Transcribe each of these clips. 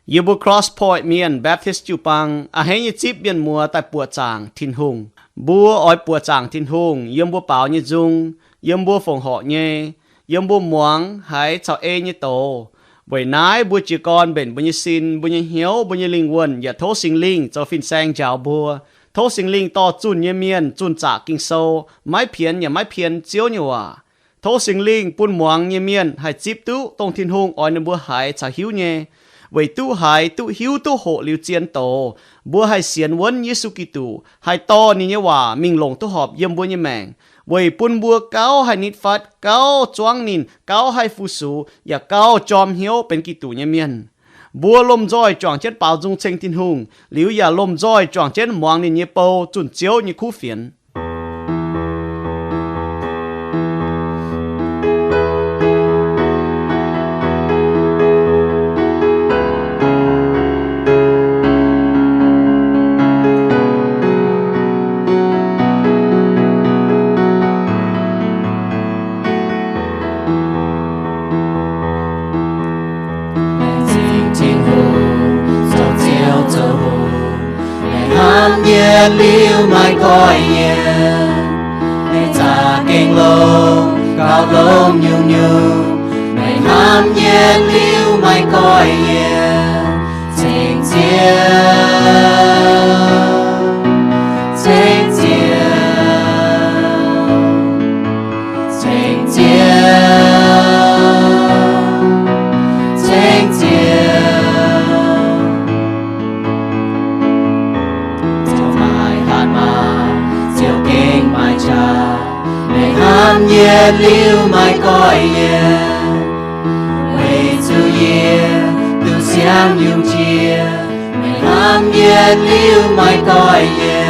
Yie mbuo Cross Point Mienh Baptist jiu-baang a'hneiv nyei zipv mienh muoz daaih buoqc zaangc Tin-Hungh. Mbuo oix buoqc zaangc Tin-Hungh yiem mbuo baaux nyei nzung, yiem mbuo fongc horc nyei, yiem mbuo muangx haiz caux ei nyei doz. Weic naaiv mbuo jiez gorn mbenc mbuo nyei sin, mbuo nyei hnyouv, mbuo nyei lingh wuonh yaac tov Singx Lingh zoux fin-saeng njaaux mbuo. Tov Singx Lingh dorh zunh nyei mienh zunh zaqc Ging-Sou, maiv pienx yaac maiv pien Ziouv nyei waac. Tov Singx Lingh bun muangx nyei mienh haih zipv duqv dongh Tin-Hungh oix ninh mbuo haiz caux hiuv nyei. Weic duqv haiz, duqv hiuv, duqv hoqc liuz zien doz, mbuo haih sienx wuonv Yesu Giduc, haih dorh ninh nyei waac mingh longc duqv horpc yiem mbuo nyei maengc, weic bun mbuo gauh haih nitv fatv, gauh zuangv ninh, gauh haih fu-sux, yaac gauh jorm hnyouv benx Giduc nyei mienh. Mbuo lomh nzoih juangc jienv baaux nzung ceng Tin-Hungh, liuz yaac lomh nzoih juangc jienv muangx ninh nyei bou zunh Ziouv nyei kuv fienx. Meih zingh Tin-Hungh, zoux Ziouv zoux Hungh, meih hnamv yie liuz maiv goiv yie. Meih zaqc gengh longx, gauh longx nyungc-nyungc, meih hnamv yie liuz maiv goiv yie. Ceng Ziouv, ceng Ziouv, ceng Ziouv, ceng Ziouv. Ziouv maaih hatc maaz, Ziouv gengh maaih qaqv, meih hnamv yie liuz maiv goiv yie. Weic zuqc yie duqv siangv yungz jiex, meih hnamv yie liuz maiv goiv yie.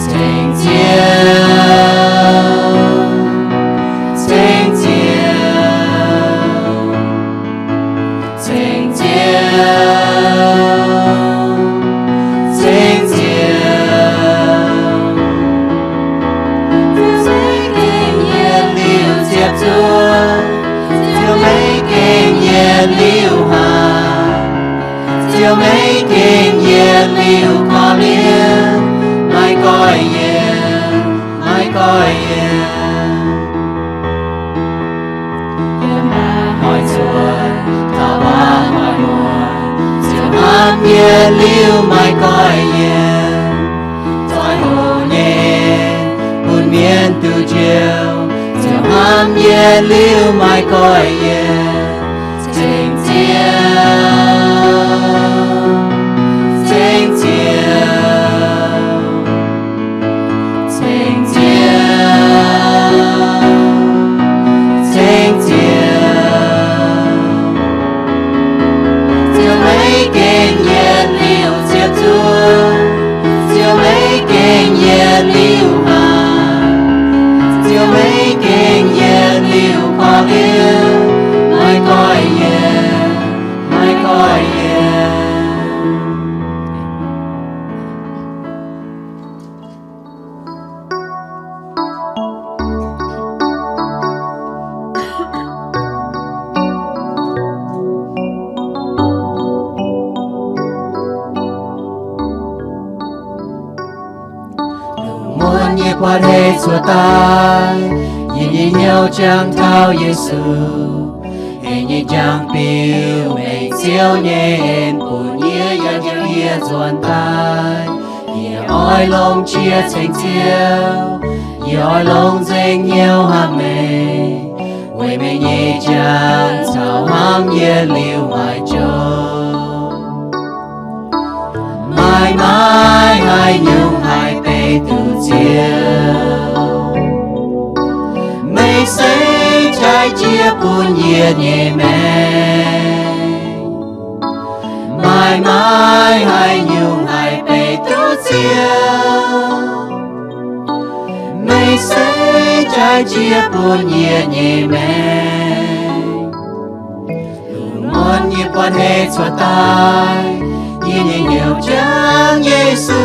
Ceng Ziouv, ceng Ziouv, ceng Ziouv, ceng Ziouv. Ziouv maiv gengh yie liuz ziepc zuoqv, Ziouv maiv gengh yie liuz hangx, Ziouv maiv gengh yie liuz korv-lienh, maiv goiv yie, maiv goiv yie. Yiem mbaah hnoi zuoqv taux mbaah hnoi muonz, Ziouv hnamv yie liuz maiv goiv yie. Zoih hoc nyei bun mienh duqv njoux, Ziouv hnamv yie liuz maiv goiv yie. Ceng Ziouv, ceng Ziouv, ceng Ziouv, ceng Ziouv. Ziouv maiv gengh yietc liuz ziepc zuoqv, Ziouv maiv gengh yietc liuz hnaangx, Ziouv maiv gengh yietc liuz korv-lienh, maiv goiv yie, maiv goiv yie. Lungh muonz yie buatc hei cuotv daaih, yie nyei hnyouv jangx taux Yesu, hei nyei jangx biux mengh Ziouv nyei en bun yie, yaac njoux yie nzuonx daaih. Yie oix longc qiex ceng Ziouv, yie oix longc nzengc hnyouv hnamv meih, weic meih nyei jangx caux hnamv yie liuz maiv joux. Maaih maaih haaix nyungc haih beiv duqv Ziouv? Meih se jaaix jiex bun yie nyei maengc. Maaih maaih haaix nyungc haih beiv duqv Ziouv? Meih se jaaix jiex bun yie nyei maengc. Lungh muonz yie buatc hei cuotv daaih, yie nyei hnyouv jangx Yesu,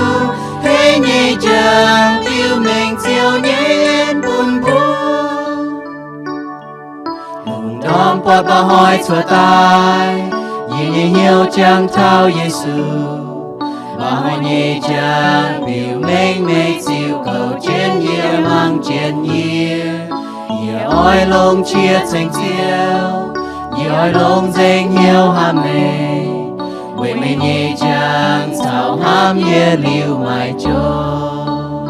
hei nyei jangx biux mengh Ziouv nyei en bun mbuo. Lungh ndorm buatc baac hnoi cuotv daaih, Meih nyei hnyouv jangx taux Yesu, mba'hnoi nyei jangx biux mengh meih ziux goux jienv yie, mangc jienv yie. Yie oix longc qiex ceng Ziouv, yie oix longc nzengc hnyouv hnamv meih, weic meih nyei jangx caux hnamv yie liuz maiv jorm.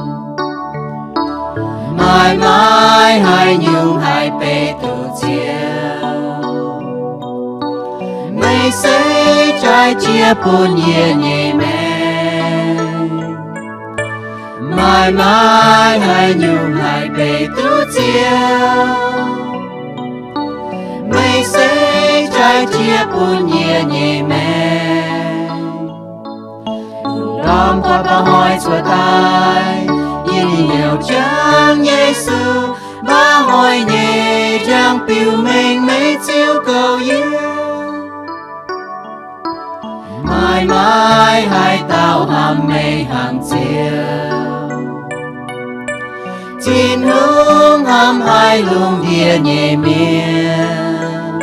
Maaih, maaih haaix nyungc haih beiv duqv Ziouv. Meih se jaaix jiex bun yie nyei maengc. Maaih, maaih haaix nyungc haih beiv duqv Ziouv. Meih se jaaix jiex bun yie nyei maengc. Lungh ndorm buatc mba'hnoi cuotv daaih, yie nyei hnyouv jangx Yesu, mba'hnoi nyei jangx biux mengh meih ziux goux yie. Maaih, maaih haaix dauh hnamv meih hnangv Ziouv. Tin-Hungh hnamv haiz lungh ndiev nyei mienh,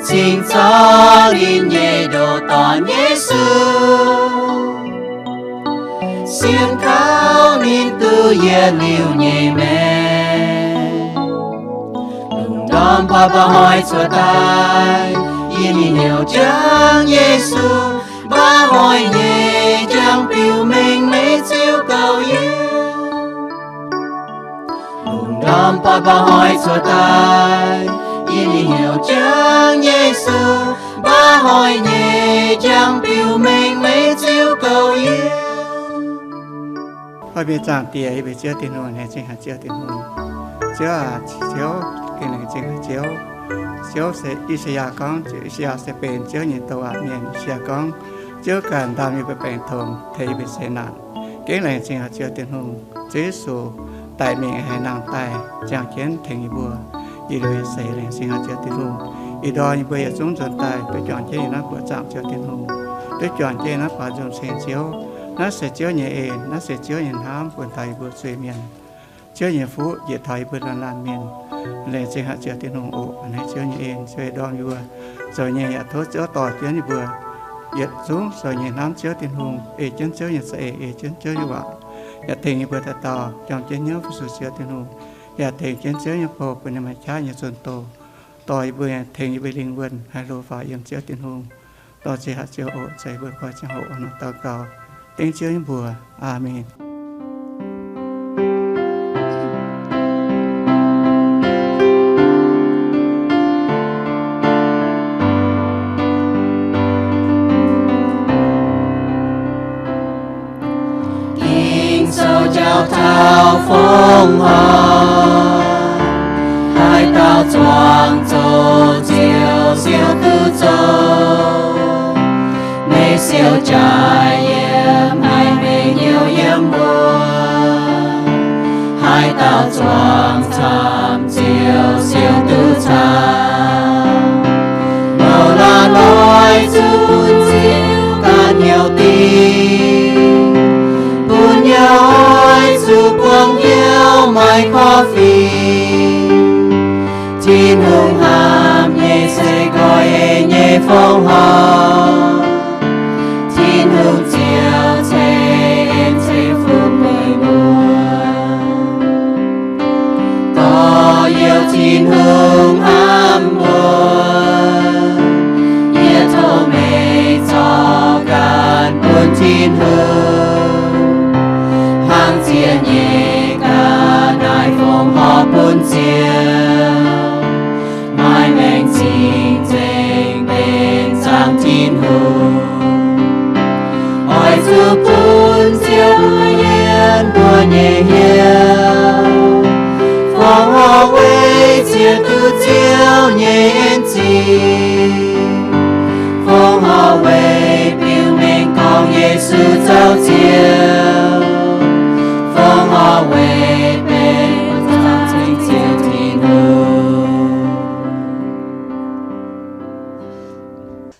cingx zorqv ninh nyei ndoh dorn Yesu, sienx kaux ninh duqv yietc liuz nyei maengc. Lungh ndorm buatc mba'hnoi cuotv daaih, yie nyei hnyouv jangx Yesu, mba'hnoi nyei jangx biux mengh meih ziux goux yie. Lungh ndorm buatc mba'hnoi cuotv daaih, yie nyei hnyouv jangx Yesu, mba'hnoi nyei jangx biux mengh meih ziux goux yie. Ov, mienh zaangc Diex, yie mbuo Ziouv Tin-Hungh, laengz zingh haic Ziouv Tin-Hungh. Ziouv aac, Ziouv, gengh laengz zingh haic Ziouv. Ziouv se, I^saa^yaa gorngv, I^saa^yaa se benx Ziouv nyei douc aqc mienh. I^saa^yaa gorngv, Ziouv ganh ndaam yie mbuo baengc tongx, tengx yie mbuo seix naanc. Gengh laengz zingh haic Ziouv Tin-Hungh, Ziouv Yesu daic mingh haiz nangh daaih ziangh jienv tengx yie mbuo, yie liuz yie seix. Laengz zingh haic Ziouv Tin-Hungh. Ih ndorm yie mbuo yietc zungv nzuonx daaih duqv juangc jienv yiem naaiv buoqc zaangc Ziouv Tin-Hungh, duqv juangc jienv yiem naaiv baaux nzung ceng Ziouv. Naaiv se Ziouv nyei en, naaiv se Ziouv nyei hnamv bun taux yie mbuo zuiz-mienh. Ziouv nyei fuqv njiec taux yie mbuo laanh laanh mienh. Laengz zingh haic Ziouv Tin-Hungh oc. Hnangv naaiv Ziouv nyei en, Ziouv yie ndorm yie mbuo zoux nyei yaac tov Ziouv dorh jienv yie mbuo yietc zungv zoux nyei hnamv Ziouv Tin-Hungh, ei jienv Ziouv nyei za'eix, ei jienv Ziouv nyei waac, yaac tengx yie mbuo dauh dauh juangc jienv hnyouv fu-sux Ziouv Tin-Hungh, yaac tengx jienv Ziouv nyei bou bun ninh maaih qaqv nyei zunh doz, dorh yie mbuo, tengx yie mbuo lingh wuonh haih hlo faaux yiem Ziouv Tin-Hungh. Dorh ziex haaix Ziouv oc. Za'eix mbuo koi ziangh hoc nor daux gaux dengv Ziouv nyei mbuox. Aamen. Ging-Sou jauv taux fongc horc, haaix dauh zuangx zoqc Ziouv, siou duqv zoqc. Meih siou jaaix yiem haiz meih hnyouv yiem wuov, haaix dauh zuangx camv Ziouv, siou duqv camv. Mouc laaix loi zuqc Ziouv ganh hnyouv dingc, bun hnyouv oix zuqc buangh hnyouv maiv korv fienx. Tin-Hungh hnamv nyei se nqoi nyei fongc horc. Tin-Hungh Ziouv ceix en ceix fuqv meih mbuo. Gorx-youz, Tin-Hungh hnamv mbuo, yie tov meih zorqv ganh bun Tin-Hungh, hnangv ziex nyeic ga'naaiv fongc horc bun Ziouv, maaih maengc cing-nzengc benx zaangc Tin-Hungh. Oix zuqc bun Ziouv yienx mbuo nyei hnyouv, fongc horc weic ziex duqv Ziouv nyei en zingh, fongc horc weic biux mengh gorngv Yesu zoux Ziouv, fongc horc weic benx zaangc Ziouv Tin-Hungh.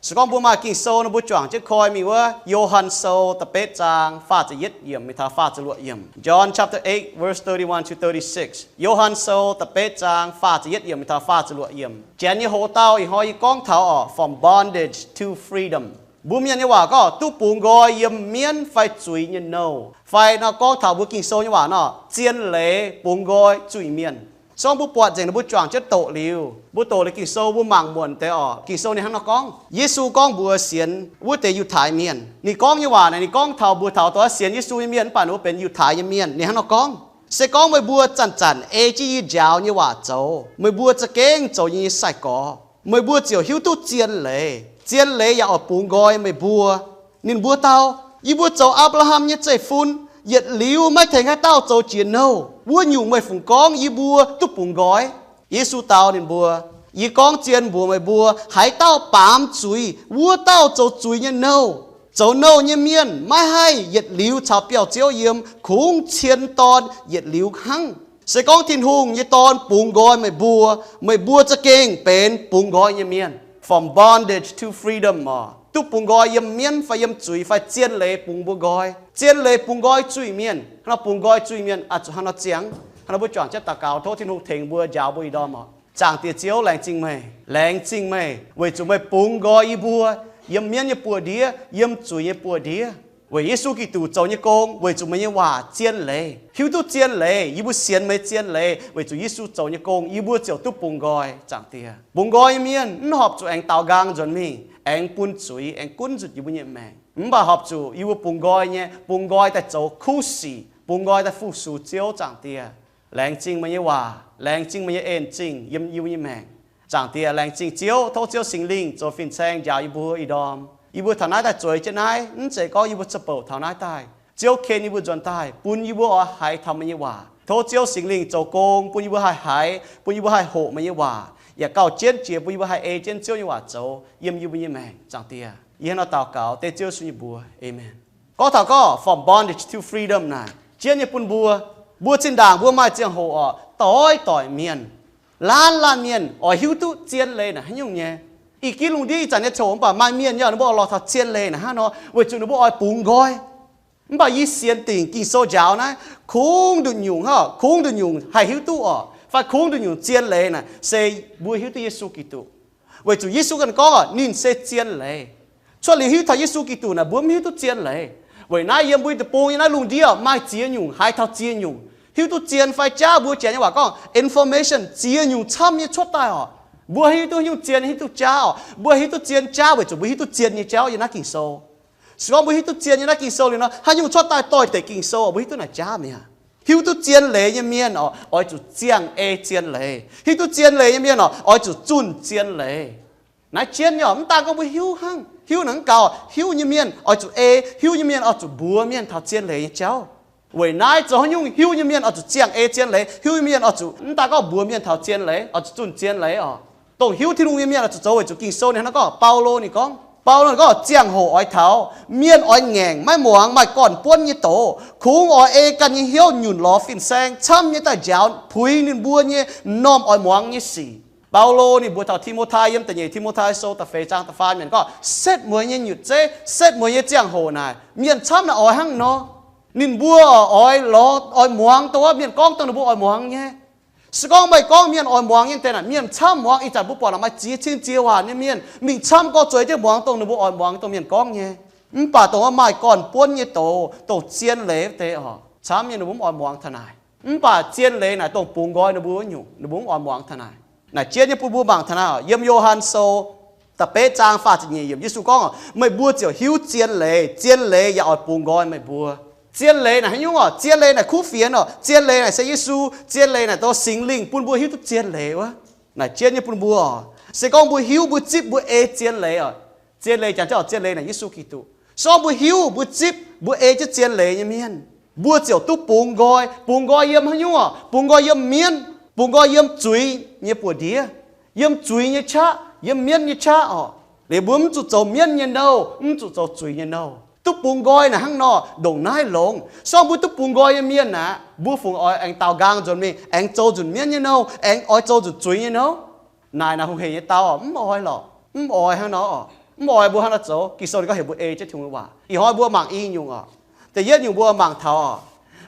Se gorngv mbuo maaih Ging-Sou nor, mbuo juangc jienv koi mingh wuov Yo^han Sou da'betv zaang faah ziepc yietv yiemc mingh taux faah ziepc luoqc yiemc. John chapter eight, verse thirty-one to thirty-six. Yo^han Sou da'betv zaang faah ziepc yietv yiemc mingh taux faah ziepc luoqc yiemc. Janx nyei hoc-dauh ih hnoi yie gorngv taux orqc, from bondage to freedom. Mbuo mienh nyei waac gorngv duqv bungx nqoi yiem mienv fai zuiz nyei nouh, fai nor gorngv taux mbuo Ging-Sou nyei waac nor, zien leiz bungx nqoi zuiz-mienh. Se gorngv mbuo buatc nzengc nor, mbuo juangc jienv doqc liuz, mbuo doqc liuz Ging-Sou, mbuo mangc muonc deix orqc, Ging-Sou ninh hnangv nor gorngv. Yesu gorngv mbuox sienx wuov deix Yiutai Mienh. Ninh gorngv nyei waac naaic, ninh gorngv taux mbuox taux dongh sienx Yesu nyei mienh mv baac ninh mbuo benx Yiutai nyei mienh. Ninh hnangv nor gorngv, se gorngv meih mbuo zanc-zanc ei jienv yie njaaux nyei waac zoux, meih mbuo za'gengh zoux yie nyei sai-gorx. Meih mbuo ziouc hiuv duqv zien leiz. Zien leiz yaac oix bungx nqoi meih mbuo. Ninh mbuo dau, yie mbuo zoux Apc^laa^ham nyei zeiv-fun, yietc liuz maiv tengx haaix dauh zoux jiex nouh. Wuov nyungc meih fungc gorngv yie mbuo duqv bungx nqoi? Yesu dau ninh mbuo, yie gorngv zien mbuox meih mbuo, haaix dauh baamz zuiz, wuov dauh zoux zuiz nyei nouh. Zoux nouh nyei mienh maiv haih yietc liuz caux biauv-ziouv yiem, kungx cien dorn yietc liuz hnangv. Se gorngv Tin-Hungh nyei Dorn bungx nqoi meih mbuo, meih mbuo za'gengh benx bungx nqoi nyei mienh. From bondage to freedom orqc, duqv bungx nqoi yiem mienv fai yiem zuiz fai zien leiz bungx mbuo nqoi. Zien leiz bungx nqoi zuiz-mienh. Hnangv nor bungx nqoi zuiz-mienh oix zuqc hnangv nor ziangx. Hnangv nor mbuo juangc jienv daux gaux tov Tin-Hungh tengx mbuo njaaux mbuo ih ndorm orqc. Zaangc Diex Ziouv, laengz zingh meih, laengz zingh meih weic zuqc meih bungx nqoi yie mbuo yiem mienv nyei buoz-ndiev, yiem zuiz nyei buoz-ndiev. Weic Yesu Giduc zoux nyei gong, weic zuqc meih nyei waac zien leiz. Hiuv duqv zien leiz, yie mbuo sienx meih zien leiz weic zuqc Yesu zoux nyei gong, yie mbuo ziouc duqv bungx nqoi. Zaangc Diex, bungx nqoi nyei mienh mv horpc zuqc aengx daaux nqaang nzuonx mingh, aengx bun zuiz, aengx gunv nzunc yie mbuo nyei maengc. Mv baac horpc zuqc yie mbuo bungx nqoi nyei, bungx nqoi daaih zoux kuv sic, bungx nqoi daaih fu-sux Ziouv. Zaangc Diex, laengz zingh meih nyei waac, laengz zingh meih nyei en-zingh yiem yie mbuo nyei maengc. Zaangc Diex, laengz zingh Ziouv, tov Ziouv Singx Lingh zoux fin-saeng njaaux yie mbuo ih ndorm. Yie mbuo taux naaiv daaih zueiz jienv naaiv, mv zeiz gorngv yie mbuo za'bouc taux naaiv daaih. Ziouv ken yie mbuo nzuonx daaih, bun yie mbuo oix haiz taux meih nyei waac. Tov Ziouv Singx Lingh zoux gong bun yie mbuo haih haiz, bun yie mbuo haih hoqc meih nyei waac, yaac gauh jienv jiex bun yie mbuo haih ei jienv Ziouv nyei waac zoux yiem yie mbuo nyei maengc. Zaangc Diex, yie hnangv nor daux gaux dengv Ziouv Yesu nyei mbuox. Aamen. Gorngv taux gorngv from bondage to freedom naaic, jienv nyei bun mbuo, mbuo zinh ndaangc mbuo maaih ziangh hoc orqc, doix-doix mienh, laanh laanh mienh oix hiuv duqv zien leiz naaic haaix nyungc nyei. Ih ginv lungh ndiev ih zanc nyei coc mv baac maaih mienh yaac ninh mbuo oix lorz taux zien leiz naaic hnangv nor weic zuqc ninh mbuo oix bungx nqoi. Mv baac yie sienx dingc Ging-Sou njaaux naaiv, kungx nduqc nyungc, kungx nduqc nyungc haih hiuv duqv orqc, fai kungx nduqc nyungc zien leiz naaic se mbuo hiuv duqv Yesu Giduc. Weic zuqc Yesu ganh gorngv orqc, ninh se zien leiz. Cuotv liuz hiuv taux Yesu Giduc naaic mbuo mv hiuv duqv zien leiz. Weic naaiv yiem mbuo deic-bung nyei naaiv lungh ndiev maaih ziex nyungc haaix taux ziex nyungc. Hiuv duqv zien fai jaav, mbuo janx nyei waac gorngv information, ziex nyungc camv nyei cuotv daaih orqc. Mbuo hiuv duqv nyungc zien, hiuv duqv jaav orqc. Mbuo hiuv duqv zien jaav weic zuqc mbuo hiuv duqv zien nyei jauv yiem naaiv Ging-Sou. Se gorngv mbuo hiuv duqv zien nyei naaiv Ging-Sou liuz nor, haaix nyungc cuotv daaih doix-dekc Ging-Sou, mbuo hiuv duqv naaic jaav mi'aqv. Hiuv duqv zien leiz nyei mienh orqc, oix zuqc ziangh ei zien leiz. Hiuv duqv zien leiz nyei mienh orqc, oix zuqc zunh zien leiz. Naaiv jienv nyei orqc, mv daan gorngv mbuo hiuv hnangv, hiuv naaic mv gaux. Hiuv nyei mienh oix zuqc ei, hiuv nyei mienh oix zuqc mbuox mienh taux zien leiz nyei jauv. Weic naaiv zoux haaix nyungc hiuv nyei mienh oix zuqc ziangh ei zien leiz. Hiuv nyei mienh oix zuqc mv daan gorngv mbuox mienh taux zien leiz, oix zuqc zunh zien leiz orqc. Dongh hiuv Tin-Hungh nyei mienh oix zuqc zoux weic zuqc Ging-Sou ninh hnangv nor gorngv, Baulo ninh gorngv, Baulo ninh gorngv, ziangh hoc oix taux, mienh oix ngaengc, maiv muangx, maaih gorn-buonv nyei doz. Kungx oix ei ganh nyei hnyouv nyunc lorz fin-saeng camv nyei daaih njaaux puix ninh mbuo nyei m'normh oix muangx nyei sic. Baulo ninh mbuox taux Ti^mo^tai yiem da'nyeic Ti^mo^tai Sou da'feix zaang da'faam yiemc gorngv, setv mueiz nyei nyutc zeiv, setv mueiz nyei ziangh hoc naaic, mienh camv naaic oix hnangv nor. Ninh mbuo oix lorz, oix muangx dongh wuov mienh gorngv dongh ninh mbuo oix muangx nyei. Se gorngv meih gorngv mienh oix muangx nyei deix naaic, mienh camv muangx. Ih zanc mbuo buatc maaih ziex cin ziex waanc nyei mienh mingh camv gorngv zueiz jienv muangx dongh ninh mbuo oix muangx dongh mienh gorngv nyei. Mv baac dongh wuov maaih gorn-buonv nyei doz, dongh zien leiz wuov deix orqc, camv nyei ninh mbuo mv oix muangx taux naaic. Mv baac zien leiz naaic dongh bungx nqoi ninh mbuo wuov nyungc, ninh mbuo mv oix muangx taux naaic. Naaic jienv nyei bun mbuo mangc taux naaic orqc, yiem Yo^han Sou da'betv zaang faah ziepc nyeic yiemc, Yesu gorngv orqc, meih mbuo ziouc hiuv zien leiz, zien leiz yaac oix bungx nqoi meih mbuo. Zien leiz naaic haaix nyungc orqc? Zien leiz naaic kuv fienx orqc. Zien leiz naaic se Yesu. Zien leiz naaic dongh Singx Lingh bun mbuo hiuv duqv zien leiz wuov. Naaic jienv nyei bun mbuo orqc, se gorngv mbuo hiuv, mbuo zipv, mbuo ei zien leiz orqc. Zien leiz jangx jienv orqc, zien leiz naaic Yesu Giduc. Se gorngv mbuo hiuv, mbuo zipv, mbuo ei jienv zien leiz nyei mienh, mbuo ziouc duqv bungx nqoi. Bungx nqoi yiem haaix nyungc orqc? Bungx nqoi yiem mienv, bungx nqoi yiem zuiz nyei buoz-ndiev, yiem zuiz nyei qaqv, yiem mienv nyei qaqv orqc. Liuz mbuo mv zuqc zoux mienv nyei nouh, mv zuqc zoux zuiz nyei nouh. Duqv bungx nqoi naaic hnangv nor, ndongc naaiv longx. Se gorngv mbuo duqv bungx nqoi nyei mienh aqv, mbuo fungc oix aengx daaux nqaang nzuonx mingh, aengx zoux nzunc mienv nyei nouh, aengx oix zoux nzunc zuiz nyei nouh? Naaic naaic hungh heic nyei dau orqc, mv oix lorqc. Mv oix hnangv nor orqc. Mv oix mbuo hnangv nor zoux. Ging-Sou ninh gorngv heuc mbuo ei jienv Tin-Hungh nyei waac. Ih hnoi mbuo mangc i nyungc oc. Da'yietv nyungc mbuo mangc taux oc,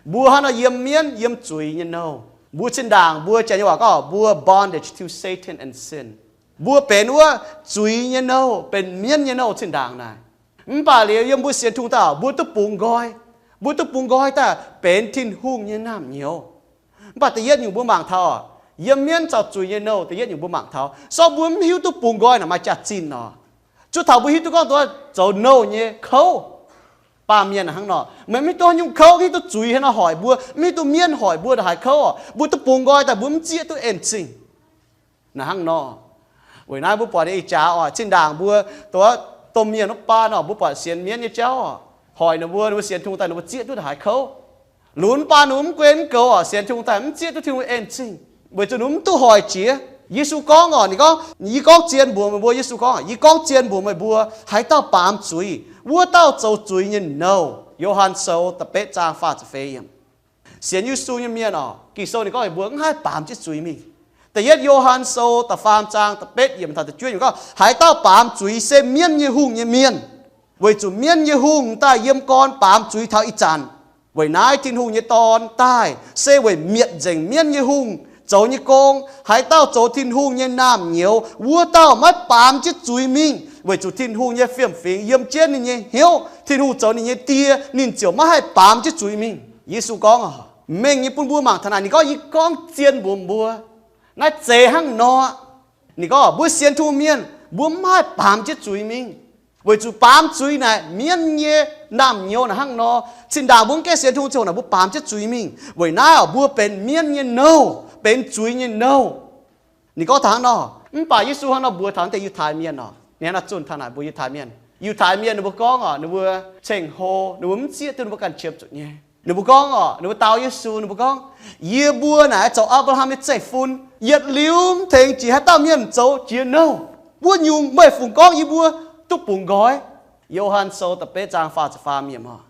mbuo hnangv nor yiem mienv, yiem zuiz nyei nouh. Mbuo zinh ndaangc mbuo Janx nyei waac gorngv mbuo bondage to Satan and sin. Mbuo benx wuov zuiz nyei nouh, benx mienv nyei nouh zinh ndaangc naaic. Mv baac liuz yiem mbuo sienx Tin-Hungh daaih oc, mbuo duqv bungx nqoi. Mbuo duqv bungx nqoi daaih benx Tin-Hungh nyei naamh nyouz. Mv baac da'yietv nyungc mbuo mangc taux oc, yiem mienv caux zuiz nyei nouh, da'yietv nyungc mbuo mangc taux, sorng mbuo mv hiuv duqv bungx nqoi naaic maaih jaax-zinh oc. Zuov taux mbuo hiuv duqv gorngv duqv zoux nouh nyei kouv. Baamh mienh hnangv nor, meih mv hiuv duqv haaix nyungc kouv, mv hiuv duqv zuiz haaix nor hoic mbuo, mv hiuv duqv mienv hoic mbuo ndongc haaix kouv oc. Mbuo duqv bungx nqoi daaih mbuo mv zieqv duqv en-zingh. Naaic hnangv nor, weic naaiv mbuo buatc ih jaax oc, zinh ndaangc mbuo, dongh, domh mienh wuov baan oc, mbuo buatc sienx mienv nyei jauv oc, hoic ninh mbuo, ninh mbuo sienx Tin-Hungh daaih ninh mbuo zieqv duqv ndongc haaix kouv. Lunx baan ninh mbuo mv gunv mv goux oc, sienx Tin-Hungh daaih mv zieqv duqv Tin-Hungh en-zingh, weic zuqc ninh mbuo mv duqv hoic jiex. Yesu gorngv oc, ninh gorngv, yie gorngv zien mbuox meih mbuo, Yesu gorngv, yie gorngv zien mbuox meih mbuo, haaix dauh baamz zuiz, wuov dauh zoux zuiz nyei nouh. Yo^han Sou da'betv zaang faah ziepc feix yiemc. Sienx Yesu nyei mienh oc, Ging-Sou ninh gorngv heuc mbuo mv haih baamz jienv zuiz mingh. Da'yietv Yo^han Sou da'faam zaang da'betv yiemc taux da'juov yiemc gorngv, haaix dauh baamz zuiz se mienv nyei hungh nyei mienh, weic zuqc mienv nyei hungh daaih yiem gorn baamz zuiz taux ih zanc. Weic naaiv Tin-Hungh nyei Dorn daaih se weic mietc nzengc mienv nyei hungh zoux nyei gong. Haaix dauh zoux Tin-Hungh nyei naamh nyouz, wuov dauh maiv baamz jienv zuiz mingh, weic zuqc Tin-Hungh nyei fiem-fingx yiem jienv ninh nyei hnyouv. Tin-Hungh zoux ninh nyei Die, ninh ziouc maiv haih baamz jienv zuiz mingh. Yesu gorngv oc, mengh nyei bun mbuo mangc taux naaic, ninh gorngv, yie gorngv zien mbuox mbuo, naaiv zeiz hnangv nor. Ninh gorngv mbuo sienx Tin-Hungh mienh, mbuo mv haih baamz jienv zuiz mingh, weic zuqc baamz zuiz naaic mienv nyei naamh nyouz naaic hnangv nor. Zinh ndaangc mbuo mv gaengh sienx Tin-Hungh ziangh hoc naaic mbuo baamz jienv zuiz mingh, weic naaiv oc mbuo benx mienv nyei nouh, benx zuiz nyei nouh. Ninh gorngv taux hnangv nor, mv baac Yesu hnangv nor mbuox taux deix Yiutai Mienh oc, ninh hnangv nor zunh taux naaic mbuo Yiutai Mienh. Yiutai Mienh ninh mbuo gorngv oc, ninh mbuo ceng-hlo, ninh mbuo mv zieqv duqv ninh mbuo ganh qiemx zuqc nyei. Ninh mbuo gorngv oc, ninh mbuo dau Yesu, ninh mbuo gorngv, yie mbuo naaic zoux Apc^laa^ham nyei zeiv-fun, yietc liuz mv tengx jiex haaix dauh mienh zoux jiex nouh. Wuov nyungc meih fungc gorngv yie mbuo duqv bungx nqoi? Yo^han Sou da'betv zaang faah ziepc faam yiemc oc.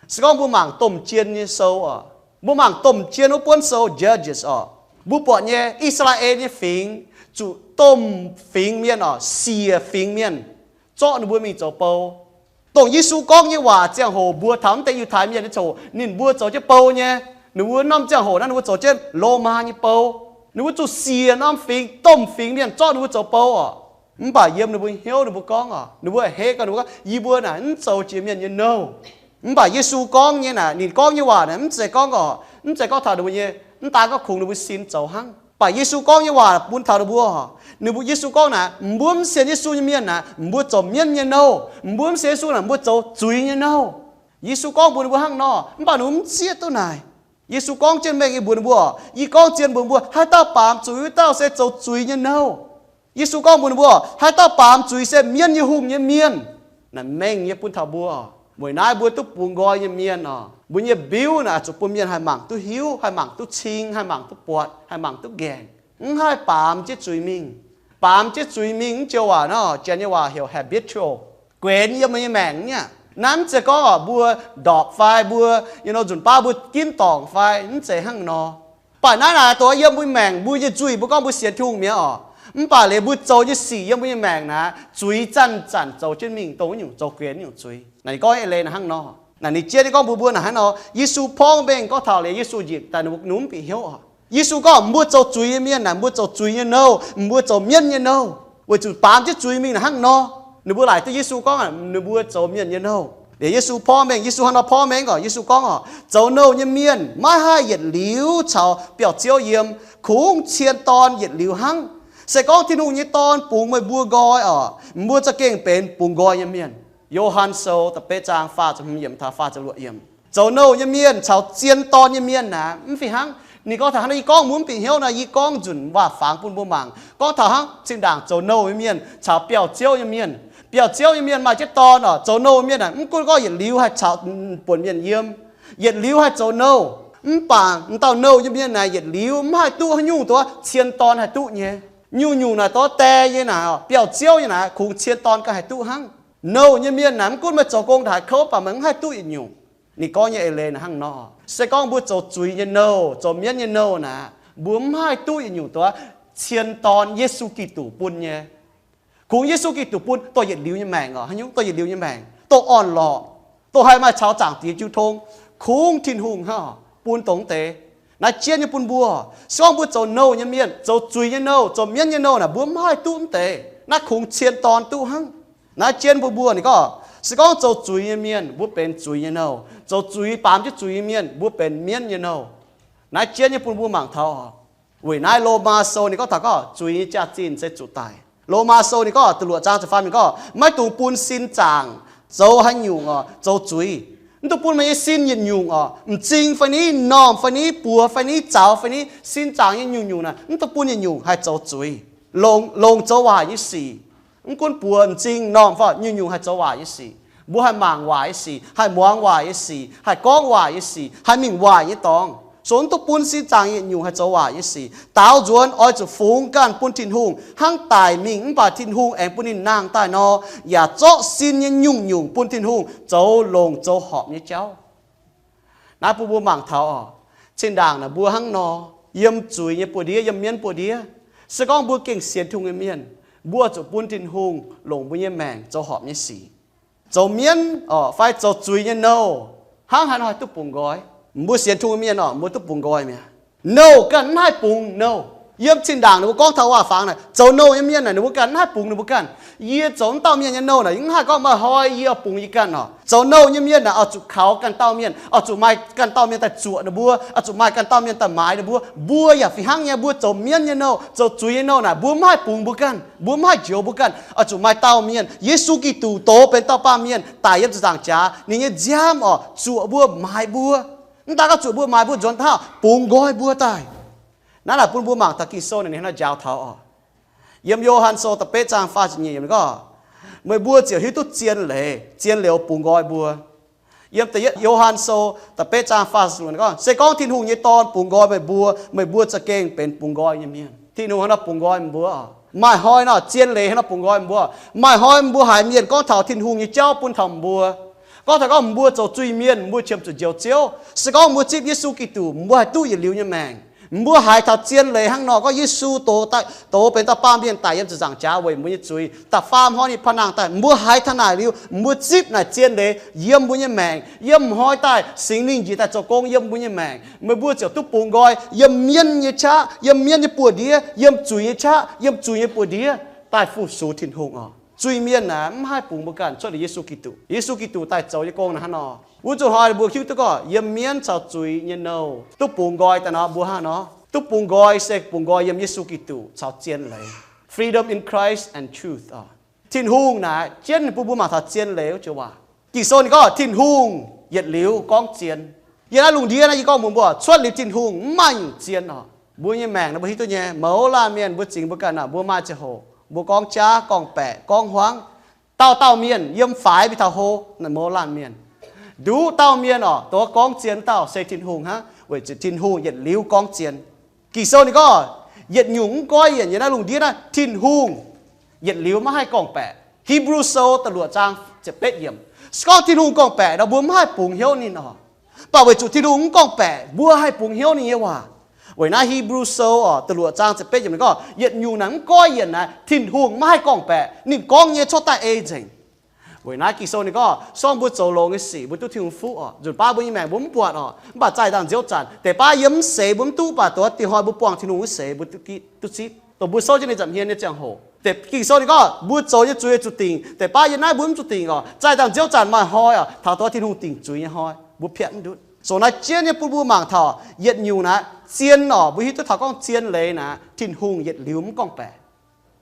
Se gorngv mbuo mangc domh jien nyei sou oc, mbuo mangc domh jien wuov buonv sou Judges oc, mbuo buatc nyei I^saa^laa^en nyei fingx zuqc domh fingx mienh oc, siec fingx mienh, zorqv ninh mbuo mingh zoux bou. Dongh Yesu gorngv nyei waac ziangh hoc mbuox taux mv deix Yiutai Mienh nyei ziangh hoc ninh mbuo zoux jienv bou nyei. Ninh mbuo norm ziangh hoc naaiv ninh mbuo zoux jienv Lomaa nyei bou. Ninh mbuo zuqc siec norm fingx, domh fingx mienh zorqv ninh mbuo zoux bou oc. Mv baac yiem ninh mbuo hnyouv ninh mbuo gorngv oc, ninh mbuo a'hneiv gau, ninh mbuo gorngv, yie mbuo naaic mv zoux jiex mienh nyei nouh. Mv baac Yesu gorngv nyei naaic, ninh gorngv nyei waac naaic mv zeiz gorngv oc, mv zeiz gorngv taux ninh mbuo nyei, mv daan gorngv kungx ninh mbuo sin zoux hnangv. Mv baac Yesu gorngv nyei waac bun taux ninh mbuo oc, ninh mbuo, Yesu gorngv naaic, mbuo mv sienx Yesu nyei mienh naaic, mbuo zoux mienv nyei nouh. Mbuo mv sienx Yesu naaic, mbuo zoux zuiz nyei nouh. Yesu gorngv mbuox ninh mbuo hnangv nor, mv baac ninh mbuo mv zieqv duqv naaic. Yesu gorngv jienv mengh nyei mbuox ninh mbuo, yie gorngv zien mbuox mbuo, haaix dauh baamz zuiz, wuov dauh se zoux zuiz nyei nouh. Yesu gorngv mbuox ninh mbuo, haaix dauh baamz zuiz se mienv nyei hungh nyei mienh. Naaic mengh nyei bun taux mbuo. Weic naaiv mbuo duqv bungx nqoi nyei mienh oc, mbuo nyei mbiuv naaic zuqc bun mienh haih mangc duqv hiuv, haih mangc duqv cing, haih mangc duqv buatc, haih mangc duqv nqaengc. Mv haih baamz jienv zuiz mingh. Baamz jienv zuiz mingh, mv joux waac nor, Janx nyei waac heuc habitual. Guenx yiem mbuo nyei maengc nyei aqv. Naaiv mv zeiz gorngv oc, mbuo ndorpc fai mbuo, you know, nzunc baav mbuo ginv dorngc fai, mv zeiz hnangv nor. Mv baac naaiv naaic dongh yiem mbuo maengc, mbuo nyei nzuih, mbuo gorngv mbuo sienx Tin-Hungh mi'aqv oc, mv baac liuz mbuo zoux nyei sic yiem mbuo nyei maengc naaic, zuiz zanc-zanc zoux jienv mingh, dongh wuov nyungc zoux guenx nyungc zuiz. Naaic ninh gorngv eix leiz naaic hnangv nor. Naaic ninh jien nyei gorngv mbuox mbuo naaic hnangv nor, Yesu porv mengh gorngv taux liuz Yesu njiec daaih, ninh mbuo mv bieqc hnyouv oc. Yesu gorngv mbuo zoux zuiz nyei mienh naaic, mbuo zoux zuiz nyei nouh, mbuo zoux mienv nyei nouh, weic zuqc baamz jienv zuiz mingh naaic hnangv nor. Ninh mbuo laaic duqv Yesu gorngv ninh mbuo zoux mienh nyei nouh. Liuz Yesu porv mengh, Yesu hnangv nor porv mengh oc, Yesu gorngv oc, zoux nouh nyei mienh maiv haih yietc liuz caux biauv-ziouv yiem, kungx cien dorn yietc liuz hnangv. Se gorngv Tin-Hungh nyei Dorn bungx meih mbuo nqoi oc, mbuo za'gengh benx bungx nqoi nyei mienh. Yo^han Sou da'betv zaang faah ziepc hmz yiemc taux faah ziepc luoqc yiemc. Zoux nouh nyei mienh caux cien dorn nyei mienh naaic mv fih hnangv. Ninh gorngv taux hnangv nor, yie gorngv mbuo mv bieqc hnyouv nor, yie gorngv nzunc waac-fangx bun mbuo mangc. Gorngv taux hnangv zinh ndaangc zoux nouh nyei mienh caux biauv-ziouv nyei mienh. Biauv-ziouv nyei mienh maaih jienv dorn oc, zoux nouh nyei mienh naaic mv gunv gorngv yietc liuz haih caux buonc mienh yiem, yietc liuz haih zoux nouh, mv baac m'dauh nouh nyei mienh naaic yietc liuz mv haih duqv haaix nyungc dongh cien dorn haih duqv nyei. Nyungc-nyungc naaic dongh die nyei naaic, biauv-ziouv nyei naaic, kungx cien dorn ganh haih duqv hnangv. Nouh nyei mienh naaic mv gunv meih zoux gong ndongc haaix kouv, mv baac meih mv haih duqv yietc nyungc. Ninh gorngv nyei eix leiz naaic hnangv nor. Se gorngv mbuo zoux zuiz nyei nouh, zoux mienv nyei nouh naaic, mbuo mv haih duqv yietc nyungc dongh cien dorn Yesu Giduc bun nyei. Kungx Yesu Giduc bun dongh yietc liuz nyei maengc oc, haaix nyungc dongh yietc liuz nyei maengc, dongh orn-lorqc, dongh haih maaih caux zaangc Diex jiu tong, kungx Tin-Hungh hnangv oc bun dongh deix. Naaiv jienv nyei bun mbuo, se gorngv mbuo zoux nouh nyei mienh, zoux zuiz nyei nouh, zoux mienv nyei nouh naaic, mbuo mv haih duqv mv deix. Naaiv kungx cien dorn duqv hnangv. Naaiv jienv bun mbuo ninh gorngv, se gorngv zoux zuiz nyei mienh, mbuo benx zuiz nyei nouh. Zoux zuiz, baamz jienv zuiz nyei mienh, mbuo benx mienv nyei nouh. Naaiv jienv nyei bun mbuo mangc taux oc. Weic naaiv Lomaa Sou ninh gorngv taux gorngv zuiz nyei jaax-zinh se zuqc daic. Lomaa Sou ninh gorngv da'luoqc zaang ziepc faam ninh gorngv, maiv dungx bun sin zaangc zoux haaix nyungc oc, zoux zuiz. Mv dungx bun meih nyei sin yietc nyungc oc, m'zing fai ni, m'normh fai ni, buoz fai ni, zaux fai ni, sin zaangc nyei nyungc-nyungc naaic mv dungx bun yietc nyungc haih zoux zuiz, longc, longc zoux waaic nyei sic. Mv gunv buoz, m'zing, m'normh fai nyungc-nyungc haih zoux waaic nyei sic. Mbuo haih mangc waaic nyei sic, haih muangx waaic nyei sic, haih gorngv waaic nyei sic, haih mingh waaic nyei dorngx. So mv dungx bun sin zaangc yietc nyungc haih zoux waaic nyei sic. Daaux nzuonx oix zuqc fungx ganh bun Tin-Hungh, hnangv daic mingh mv baac Tin-Hungh aengx bun ninh nangh daaih nor, yaac zorqv sin nyei nyungc-nyungc bun Tin-Hungh zoux longc zoux horpc nyei jauv. Naaiv bun mbuo mangc taux oc, zinh ndaangc naaic mbuo hnangv nor, yiem zuiz nyei buoz-ndiev, yiem mienv buoz-ndiev, se gorngv mbuo gengh sienx Tin-Hungh nyei mienh, mbuo zuqc bun Tin-Hungh longc mbuo nyei maengc zoux horpc nyei sic. Zoux mienv oc fai zoux zuiz nyei nouh, hnangv haaix nor haih duqv bungx nqoi? Mbuo sienx Tin-Hungh nyei mienh oc, mbuo duqv bungx nqoi mi'aqv. Nouh ganh mv haih bungx nouh. Yiem zinh ndaangc ninh mbuo gorngv taux waac-fangx naaic, zoux nouh nyei mienh naaic, ninh mbuo ganh mv haih bungx ninh mbuo ganh. Yie zoux wuov dauh mienh nyei nouh naaic, mv haih gorngv maaih hnoi yie oix bungx yie ganh oc. Zoux nouh nyei mienh naaic, oix zuqc kaux ganh dauh mienh, oix zuqc maaih ganh dauh mienh daaih zuoqc ninh mbuo, oix zuqc maaih ganh dauh mienh daaih maaiz ninh mbuo. Mbuo yaac fih hnangv nyei, mbuo zoux mienv nyei nouh, zoux zuiz nyei nouh naaic, mbuo mv haih bungx mbuo ganh, mbuo mv haih njoux mbuo ganh. Oix zuqc maaih dauh mienh, Yesu Giduc, doz benx dauh baamh mienh daic yiem ziepc nzaangc jaax. Ninh nyei nziaamv oc, zuoqc mbuo, maaiz mbuo. Mv daaih gorngv zuoqc mbuo, maaiz mbuo, nzuonx hnangv bungx nqoi mbuo daaih. Naaiv naaic bun mbuo mangc taux Ging-Sou naaic ninh hnangv nor njaaux taux oc. Yiem Yo^han Sou da'betv zaang faah ziepc nyeic yiemc gorngv, meih mbuo ziouc hiuv duqv zien leiz, zien leiz bungx nqoi mbuo. Yiem da'yietv Yo^han Sou da'betv zaang faah ziepc luoqc gorngv, se gorngv Tin-Hungh nyei Dorn bungx nqoi meih mbuo, meih mbuo za'gengh benx bungx nqoi nyei mienh. Tin-Hungh hnangv nor bungx nqoi mbuo. Maaih hnoi nor, zien leiz hnangv nor bungx nqoi mbuo. Maaih hnoi mbuo haiz mienh gorngv taux Tin-Hungh nyei jauv bun taux mbuo, gorngv taux gorngv mbuo zoux zuiz-mienh, mbuo qiemx zuqc njoux Ziouv. Se gorngv mbuo zipv Yesu Giduc, mbuo haih duqv yietc liuz nyei maengc. Mbuo haiz taux zien leiz hnangv nor, gorngv Yesu doz, doz benx dauh baamh mienh daaih yiem ziepc nzaangc jaax weic mbuo nyei zuiz, da'faam hnoi ninh paa nangh daaih. Mbuo haiz taux naaic liuz, mbuo zipv naaic zien leiz yiem mbuo nyei maengc. Yiem hnoi daaih Singx Lingh njiec daaih zoux gong yiem mbuo nyei maengc, meih mbuo ziouc duqv bungx nqoi yiem mienv nyei qaqv, yiem mienv nyei buoz-ndiev, yiem zuiz nyei qaqv, yiem zuiz nyei buoz-ndiev daaih fu-sux Tin-Hungh oc. Zuiz-mienh naaic mv haih bungx mbuo ganh cuotv liuz Yesu Giduc. Yesu Giduc daaih zoux nyei gong naaic hnangv nor, wuov zuqc hnoi mbuo hiuv duqv gorngv yiem mienv caux zuiz nyei nouh duqv bungx nqoi daaih nor, mbuo hnangv nor duqv bungx nqoi se bungx nqoi yiem Yesu Giduc caux zien leiz. Freedom in Christ and truth oc. Tin-Hungh naaic jienv bun mbuo mangc taux zien leiz wuov joux waac. Ging-Sou ninh gorngv Tin-Hungh yietc liuz gorngv zien. Yiem naaiv lungh ndiev naaiv yie gorngv mbuox mbuo, cuotv liuz Tin-Hungh mv maaih nyungc zien oc. Mbuo nyei maengc naaiv mbuo hiuv duqv nyei, mouz laanh mienh mbuo zingx mbuo ganh naaic, mbuo maaih ziangh hoc mbuo gorngv jaav, gorngv-baeqc, gorngv hmuangv. Dauh dauh mienh yiem faix mingh taux hlo, mouz laanh mienh, nduqc dauh mienh oc, dongh gorngv zien dauh se Tin-Hungh hnangv, weic zuqc Tin-Hungh yietc liuz gorngv zien. Ging-Sou ninh gorngv, yietc nyungc mv goiv yienc yiem naaiv lungh ndiev naaiv, Tin-Hungh yietc liuz maiv haih gorngv-baeqc. Hipv^lu Sou da'luoqc zaang ziepc betv yiemc, se gorngv Tin-Hungh gorngv-baeqc nor, mbuo mv haih bungx hnyouv ninh oc. Mv baac weic zuqc Tin-Hungh mv gorngv-baeqc, mbuo haih bungx hnyouv ninh nyei waac. Weic naaiv Hipv^lu Sou oc, da'luoqc zaang ziepc betv yiemc ninh gorngv, yietc nyungc naaic mv goiv yienc naaic, Tin-Hungh maiv haih gorngv-baeqc. Ninh gorngv nyei cuotv daaih ei nzengc. Weic naaiv Ging-Sou ninh gorngv, se gorngv mbuo zoux longx nyei sic, mbuo duqv Tin-Hungh fuqv oc. Nzunc baav mbuo nyei maengc mbuo mv buatc oc, mv baac zaih dangh nziouv zanc, deix baav yie mv seix mbuo mv duqv, mv baac dongh wuov dieh hnoi mbuo buangh Tin-Hungh wuov seix mbuo duqv zipv. Dongh mbuo souv jienv ninh nza'hmien nyei ziangh hoc, deix Ging-Sou ninh gorngv mbuo zoux nyei zuiz zuqc dingc. Deix baav yie naaiv mbuo mv zuqc dingc oc. Zaih dangh nziouv zanc maaih hnoi oc, taux dongh wuov Tin-Hungh dingc zuiz nyei hnoi, mbuo piatv mv ndutv. So naaiv jienv nyei bun mbuo mangc taux yietc nyungc naaiv zien oc, mbuo hiuv duqv taux gorngv zien leiz naaiv Tin-Hungh yietc liuz mv gorngv-baeqc.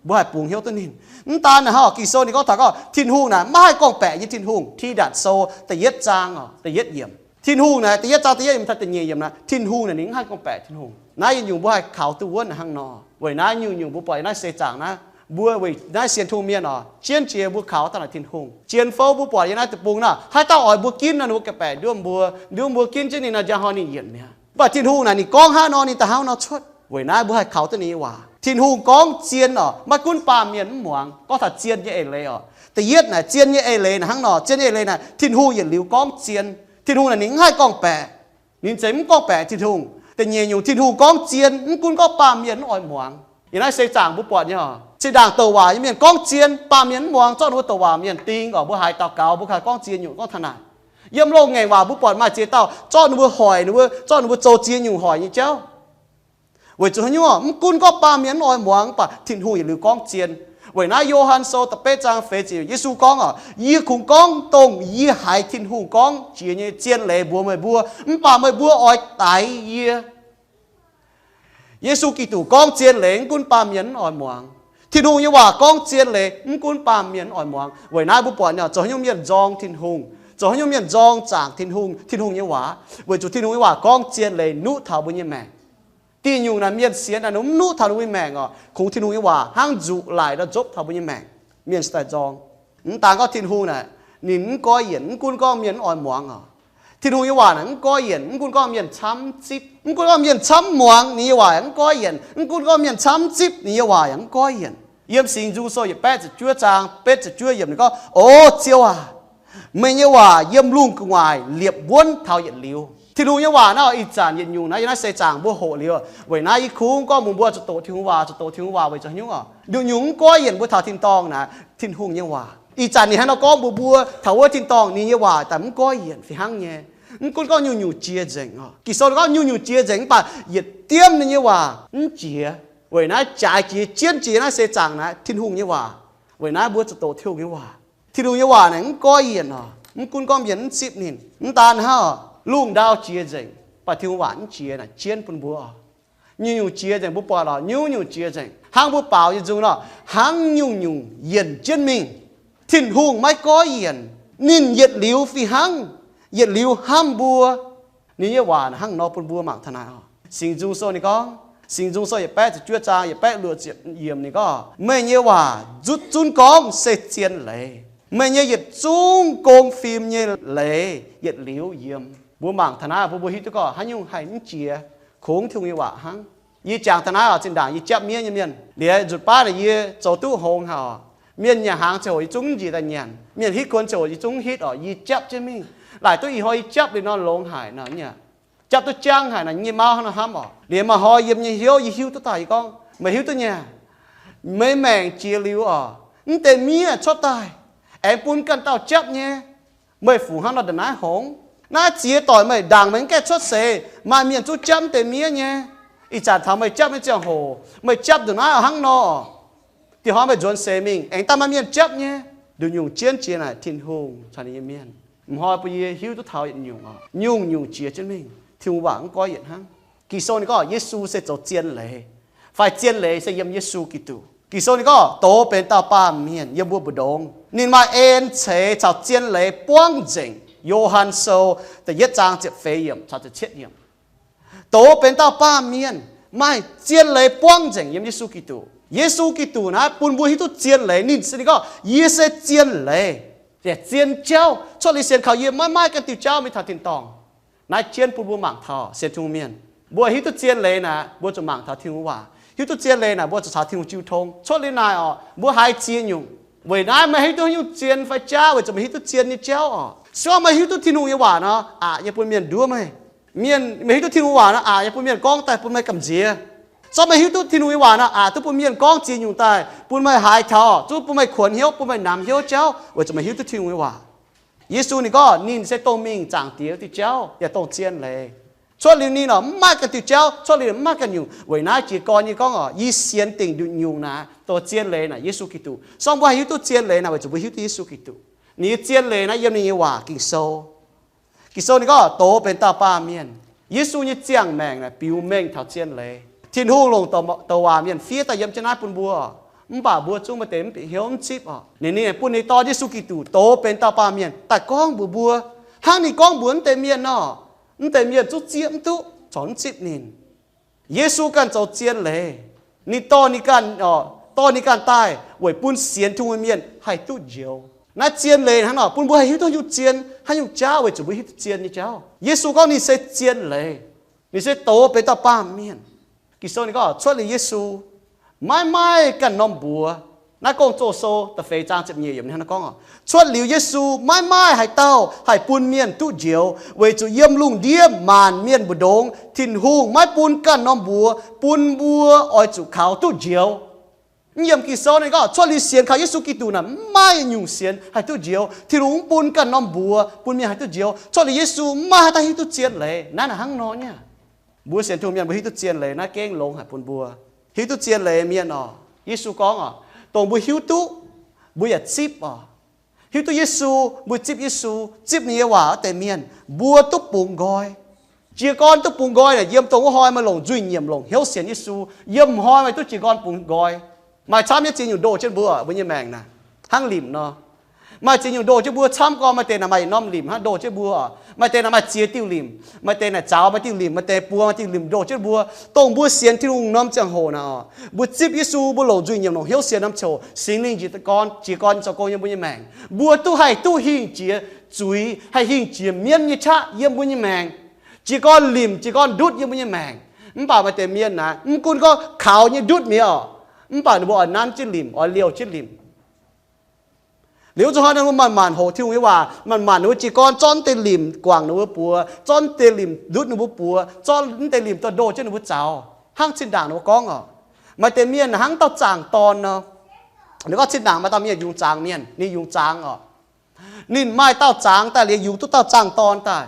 Mbuo haih bungx hnyouv duqv ninh. Mv daan naaic hnangv oc, Ging-Sou ninh gorngv taux gorngv Tin-Hungh naaic maiv haih gorngv-baeqc nyei Tin-Hungh. Tidatc Sou da'yietv zaang oc, da'yietv yiemc. Tin-Hungh naaic da'yietv zaang da'yietv yiemc taux da'nyeic yiemc naaic, Tin-Hungh naaic ninh mv haih gorngv-baeqc Tin-Hungh. Naaiv yietc nyungc mbuo haih kaux duqv wuonv naaiv hnangv nor. Weic naaiv nyungc-nyungc mbuo buatc yiem naaiv seix zaangc naaiv, mbuo weic naaiv sienx Tin-Hungh mienh oc, jienv jiex mbuo kaux daaih naaic Tin-Hungh. Zien fouv mbuo buatc yiem naaiv deic-bung naaic, haaix dauh oix mbuo ginv nor, ninh mbuo ga'baeqc nduov mbuo, nduov mbuo ginv jienv ninh nor, njang hnoi ninh yienc mi'aqv. Mv baac Tin-Hungh naaic ninh gorngv hnangv nor, ninh daaih hnangv nor cuotv. Weic naaiv mbuo haih kaux duqv ninh nyei waac. Tin-Hungh gorngv zien oc, maiv gunv baamh mienh mv muangx, gorngv taux zien nyei eix leiz oc. Da'yietv naaic, zien nyei eix leiz naaic hnangv nor, zien nyei eix leiz naaic, Tin-Hungh yietc liuz gorngv zien. Tin-Hungh naaic ninh mv haih gorngv-baeqc. Ninh zeiz mv gorngv-baeqc Tin-Hungh. Da'nyeic nyungc, Tin-Hungh gorngv zien, mv gunv gorngv baamh mienh mv oix muangx. Yiem naaiv seix zaangc mbuo buatc nyei oc, Zinh ndaangc douc waac nyei mienh gorngv zien, baamh mienh mv muangx, zorqv ninh mbuo douc waac mienh ding oc. Mbuo haaix daux gaux mbuo kaaix gorngv ziex nyungc gorngv taux naaic. Yiem loz-ngaengc waac mbuo buatc maaih ziex dauh zorqv ninh mbuo hoic ninh mbuo, zorqv ninh mbuo zoux ziex nyungc hoic nyei jauv. Weic zuqc haaix nyungc? Mv gunv gorngv baamh mienh mv oix muangx, mv baac Tin-Hungh yietc liuz gorngv zien. Weic naaiv Yo^han Sou da'betv zaang feix ziepc, Yesu gorngv oc, Yie kungx gorngv dongh yie haiz Tin-Hungh gorngv jiex nyei zien leiz mbuox meih mbuo, mv baac meih mbuo oix daix yie. Yesu Giduc gorngv zien leiz mv gunv baamh mienh mv oix muangx. Tin-Hungh nyei waac gorngv zien leiz mv gunv baamh mienh mv oix muangx. Weic naaiv mbuo buatc zoux haaix nyungc mienh nzorng Tin-Hungh, zoux haaix nyungc mienh nzorng zaangc Tin-Hungh, Tin-Hungh nyei waac. Weic zuqc Tin-Hungh nyei waac gorngv zien leiz nuqv taux mbuo nyei maengc. Diuh nyungc naaic mienh sienx naaic mv nuqv taux ninh mbuo nyei maengc oc, kungx Tin-Hungh nyei waac hnangv nzuqc laic nor nzopv taux mbuo nyei maengc. Mienh se daaih nzorng. Mv daan gorngv Tin-Hungh naaic ninh mv goiv yienc mv gunv gorngv mienh mv oix muangx oc. Tin-Hungh nyei waac naaic mv goiv yienc mv gunv gorngv mienh camv mv zipv, mv gunv gorngv mienh camv mv muangx ninh nyei waac yaac mv goiv yienc, mv gunv gorngv mienh camv mv zipv ninh nyei waac yaac mv goiv yienc. Yiem Singx Nzung Sou yietc baeqv ziepc juov zaang betv ziepc juov yiemc ninh gorngv, O Ziouv aac, meih nyei waac yiem lungh gu'nguaaic liepc wuonv taux yietc liuz. Tin-Hungh nyei waac naaiv ih zanc yietc nyungc naaiv yiem naaiv seix zaangc mbuo hoqc liuz. Weic naaiv yie kungx gorngv mbuox mbuo zuqc doqc Tin-Hungh waac, zuqc doqc Tin-Hungh waac weic zuqc haaix nyungc oc? Nduqc nyungc mv goiv yienc mbuo taux tin-dorngh naaic Tin-Hungh nyei waac. Ih zanc ninh hnangv nor gorngv mbuox mbuo taux wuov tin-dorngh ninh nyei waac daaih mv goiv yienc fih hnangv nyei. Mv gunv gorngv nyungc-nyungc jiex nzengc oc. Ging-Sou gorngv nyungc-nyungc jiex nzengc mv baac yietc diemv ninh nyei waac mv jiex. Weic naaiv jaaix jiex jienv jiex naaiv seix zaangc naaiv Tin-Hungh nyei waac. Weic naaiv mbuo zuqc doqc Tin-Hungh nyei waac. Tin-Hungh nyei waac naaic mv goiv yienc oc, mv gunv gorngv mienh mv zipv ninh. Mv daan hnangv oc, lungh ndau jiex nzengc, mv baac Tin-Hungh waac mv jiex naaic jienv bun mbuo oc. Nyungc-nyungc jiex nzengc mbuo buatc oc, nyungc-nyungc jiex nzengc. Hnangv mbuo baaux nyei nzung nor, hnangv nyungc-nyungc yienc jienv mingh. Tin-Hungh maiv goiv yienc. Ninh yietc liuz fih hnangv, yietc liuz hnamv mbuo. Ninh nyei waac hnangv nor bun mbuo mangc taux naaic oc. Singx Nzung Sou ninh gorngv, Singx Nzung Sou yietc baeqv ziepc juov zaang yietc baeqv luoqc ziepc yiemc ninh gorngv, Meih nyei waac nzutv zunv gorngv se zien leiz. Meih nyei yietc zungv gong fim nyei leiz yietc liuz yiem. Mbuo mangc taux naaiv bun mbuo hiuv duqv gorngv haaix nyungc haih mv jiex, kungx Tin-Hungh nyei waac hnangv. Yie jangx taux naaiv oc, zinh ndaangc yie japv miev nyei mienh, liuz nzutc baav naaic yie zoux duqv hngongx haic oc. Mienh nyanc hnaangx ziangh hoc yie zungv njiec daaih nyanc. Mienh hitv kuonx ziangh hoc yie zungv hitv oc. Yie japv jienv mingh. Laaic duqv ih hnoi yie japv liuz nor longx haic nor, japv duqv jangv haic nor, nyei mauv hnangv nor hnamv oc. Liuz maaih hnoi yiem nyei hnyouv yie hiuv duqv daaih, yie gorngv, Meih hiuv duqv nyei, meih maengc jiex liuz oc, mv deix miev cuotv daaih aengx bun ganh dauh japv nyei. Meih fungc hnangv nor ndongc naaiv hngongx? Naaiv ziex doic meih ndaangc meih mv gaengh cuotv seix, maaih mienh zungv japv mv deix miev nyei. Ih zanc taux meih japv nyei ziangh hoc, meih japv ndongc naaiv hnangv nor, dieh hnoi meih nzuonx seix mingh aengx daaih maaih mienh japv nyei. Nduqc nyungc jienv jiex naaic Tin-Hungh caux ninh nyei mienh. M'hnoi bun yie hiuv duqv taux yietc nyungc oc, nyungc-nyungc jiex jienv mingh, Tin-Hungh waac mv goiv yienc hnangv. Ging-Sou ninh gorngv Yesu se zoux zien leiz, fai zien leiz se yiem Yesu Giduc. Ging-Sou ninh gorngv doz benx dauh baamh mienh yiem mbuo mbu'ndongx. Ninh maaih en ceix caux zien leiz buangv nzengc. Yo^han Sou da'yietv zaang ziepc feix yiemc caux ziepc cietv yiemc. Doz benx dauh baamh mienh, maaih zien leiz buangv nzengc yiem Yesu Giduc. Yesu Giduc naaiv bun mbuo hiuv duqv zien leiz. Ninh se ninh gorngv, Yie se zien leiz, yaac zien jauv. Cuotv liuz sienx kaux yie maiv maaih ganh diuh jauv mingh taux tin-dorngh. Naaiv jienv bun mbuo mangc taux sienx Tin-Hungh mienh, mbuo hiuv duqv zien leiz naaic, mbuo zuqc mangc taux Tin-Hungh waac. Hiuv duqv zien leiz naaic, mbuo zuqc caux Tin-Hungh jiu tong. Cuotv liuz naaic oc, mbuo haiz ziex nyungc. Weic naaiv meih hiuv duqv haaix nyungc zien fai jaav, weic zuqc meih hiuv duqv zien nyei jauv oc. Se gorngv meih hiuv duqv Tin-Hungh nyei waac nor, aqc nyei bun mienh nduov meih. Mienh, meih hiuv duqv Tin-Hungh waac nor, aqc nyei bun mienh gorngv daaih bun meih gamh nziex. Se gorngv meih hiuv duqv Tin-Hungh nyei waac nor, aqc duqv bun mienh gorngv ziex nyungc daaih bun meih haiz taux, zungv bun meih kuonx hnyouv, bun meih namx hnyouv jauv, weic zuqc meih hiuv duqv Tin-Hungh nyei waac. Yesu ninh gorngv ninh se dongh mingh Zaangc Diex diuh jauv yaac dongh zien leiz. Cuotv liuz ninh oc, mv maaih ganh diuh jauv. Cuotv liuz mv maaih ganh nyungc. Weic naaiv jiez gorn nyei gorngv oc, yie sienx dingc nduqc nyungc naaic, dongh zien leiz naaic Yesu Giduc. Se gorngv mbuo haih hiuv duqv zien leiz naaic, weic zuqc mbuo hiuv duqv Yesu Giduc. Ninh nyei zien leiz naaiv yiem ninh nyei waac Ging-Sou. Ging-Sou ninh gorngv doz benx dauh baamh mienh. Yesu nyei ziangh maengc naaic biux mengh taux zien leiz. Tin-Hungh longc douc waac mienh fiev daaih yiem jienv naaiv bun mbuo, mv baac mbuo zungv maaih deix mv bieqc hnyouv mv zipv oc. Ninh, ninh bun ninh Dorn Yesu Giduc doz benx dauh baamh mienh daaih gorngv mbuox mbuo, hnangv ninh gorngv mbuox mv deix mienh nor, mv deix mienh zungv zieqv mv duqv, corc mv zipv ninh. Yesu ganh zoux zien leiz. Ninh dorh ninh ganh, dorh ninh ganh daaih weic bun sienx Tin-Hungh nyei mienh haih duqv njoux. Naaiv zien leiz hnangv nor bun mbuo haih hiuv duqv nyungc zien, haaix nyungc jauv, weic zuqc mbuo hiuv duqv zien nyei jauv. Yesu gorngv ninh se zien leiz. Ninh se doz benx dauh baamh mienh. Ging-Sou ninh gorngv cuotv liuz Yesu, maiv maaih ganh norm mbuox. Naaiv Gong-Zoh Sou da'feix zaang ziepc nyeic yiemc hnangv naaiv gorngv, cuotv liuz Yesu maiv maaih haaix dauh haih bun mienh duqv njoux, weic zuqc yiem lungh ndiev maanc mienh mbu'ndongx Tin-Hungh maiv bun ganh norm mbuox bun mbuo oix zuqc kaux duqv njoux. Mv yiem Ging-Sou ninh gorngv cuotv liuz sienx kaux Yesu Giduc naaic mv maaih nyungc sienx haih duqv njoux. Tin-Hungh mv bun ganh norm mbuox bun mienh haih duqv njoux. Cuotv liuz Yesu mv maaih haaix dauh hiuv duqv zien leiz. Naaiv naaic hnangv nor nyei. Mbuo sienx Tin-Hungh mienh mbuo hiuv duqv zien leiz naaiv gengh longx haic bun mbuo. Hiuv duqv zien leiz mienh oc, Yesu gorngv oc, dongh mbuo hiuv duqv, mbuo yaac zipv oc. Hiuv duqv Yesu, mbuo zipv Yesu, zipv ninh nyei waac wuov deix mienh, mbuo duqv bungx nqoi. Jiez gorn duqv bungx nqoi naaic yiem dongh wuov hnoi meih longc nzuih nyiemc longc hnyouv sienx Yesu. Yiem hnoi meih duqv jiez gorn bungx nqoi. Maaih camv nyei ziex nyungc ndoh jienv mbuo, mbuo nyei maengc naaic, hnangv limc nor. Maaih ziex nyungc ndoh jienv mbuo camv gorn. Maaih deix naaic maaih norm limc hnangv ndoh jienv mbuo. Maaih deix naaic maaih ziex diuh limc. Maaih deix naaic zaux maaih diuh limc, maaih deix buoz maaih diuh limc ndoh jienv mbuo. Dongh mbuo sienx Tin-Hungh norm ziangh hoc naaic, mbuo zipv Yesu, mbuo longc nzuih nyiemc longc hnyouv sienx norm ziangh hoc, Singx Lingh njiec gorn, jiez gorn zoux gong yiem mbuo nyei maengc. Mbuo duqv haih duqv hingh jiex zuiz, haih hingh jiex mienv nyei qaqv yiem mbuo nyei maengc. Jiez gorn limc, jiez gorn ndutv yiem mbuo nyei maengc. Mv baac maaih deix mienh naaic, mv gunv gorngv kaux nyei ndutv mi'aqv, mv baac ninh mbuo oix nanv jienv limc, oix liouh jienv limc. Liuz zuqc hnoi ninh mbuo manc-manc hoqc Tin-Hungh nyei waac, manc-manc ninh mbuo jiez gorn zorqv deix limc guangc ninh mbuo buoz, zorqv deix limc ndutv ninh mbuo buoz, zorqv deix limc dorh ndoh jienv ninh mbuo zaux, hnangv zinh ndaangc ninh mbuo gorngv oc. Maaih deix mienh hnangv dauh zaangc dorn nor. Ninh gorngv zinh ndaangc maaih dauh mienh yungz zaangc mienh, ninh yungz zaangc oc. Ninh maaih dauh zaangc daaih liuz, yungz duqv dauh zaangc dorn daaih.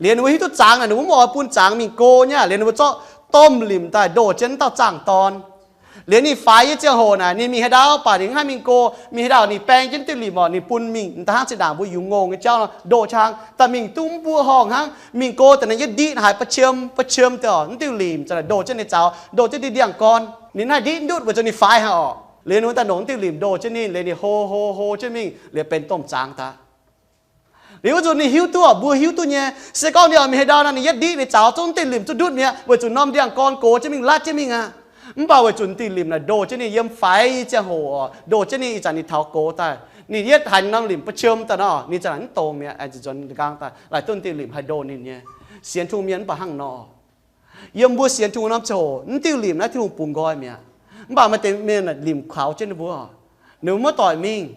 Liuz ninh mbuo hiuv duqv zaangc naaic, ninh mbuo mv oix bun zaangc mingh go nyei. Liuz ninh mbuo zorqv domh limc daaih ndoh jienv dauh zaangc dorn. Liuz ninh faix nyei ziangh hoc naaic, ninh mingh haaix ndau baac ninh mv haih mingh go. Mingh haaix ndau ninh baeng jienv diuh limc oc, ninh bun mingh daaih hnangv zinh ndaangc mbuo yungz ngongh nyei jauv nor, ndoh qangx daaih mingh duqv mv buo horngh hnangv. Mingh go daaih naaiv yietv ndiqv haiz ba'qiem ba'qiem deix oc, mv diuh limc za'naaic ndoh jienv ninh zaux, ndoh jienv diuh ndiangx-gorn. Ninh mv haih ndiqv ndutv weic zuqc ninh faix haic oc. Liuz ninh mbuo daaih longc diuh limc ndoh jienv ninh, liuz ninh hlo hlo hlo jienv mingh, liuz benx domh zaangc daaih. Liuz wuov nzunc ninh hiuv duqv oc, mbuo hiuv duqv nyei. Se gorngv ninh oix mingh haaix ndau nor, ninh yietv ndiqv ninh zaux zungv diuh limc zungv ndutv mi'aqv, weic zuqc norm ndiangx-gorn gox jienv mingh, latv jienv mingh aqv. Mv baac weic zuqc diuh limc naaic ndoh jienv ninh yiem faix nyei ziangh hoc oc, ndoh jienv ninh ih zanc ninh taux gox daaih, ninh yietv haiz ninh norm limc ba'qiem daaih nor, ninh za'naaic mv dongz mi'aqv, aengx zuqc nzuonx ga'nqaang daaih, laaix duqv diuh limc haih ndoh ninh nyei. Sienx Tin-Hungh mienh mv baac hnangv nor. Yiem mbuo sienx Tin-Hungh norm ziangh hoc, mv diuh limc naaiv Tin-Hungh bungx nqoi mi'aqv. Mv baac maaih deix mienh limc kaux jienv ninh mbuo, ninh mbuo maiv doic mingh.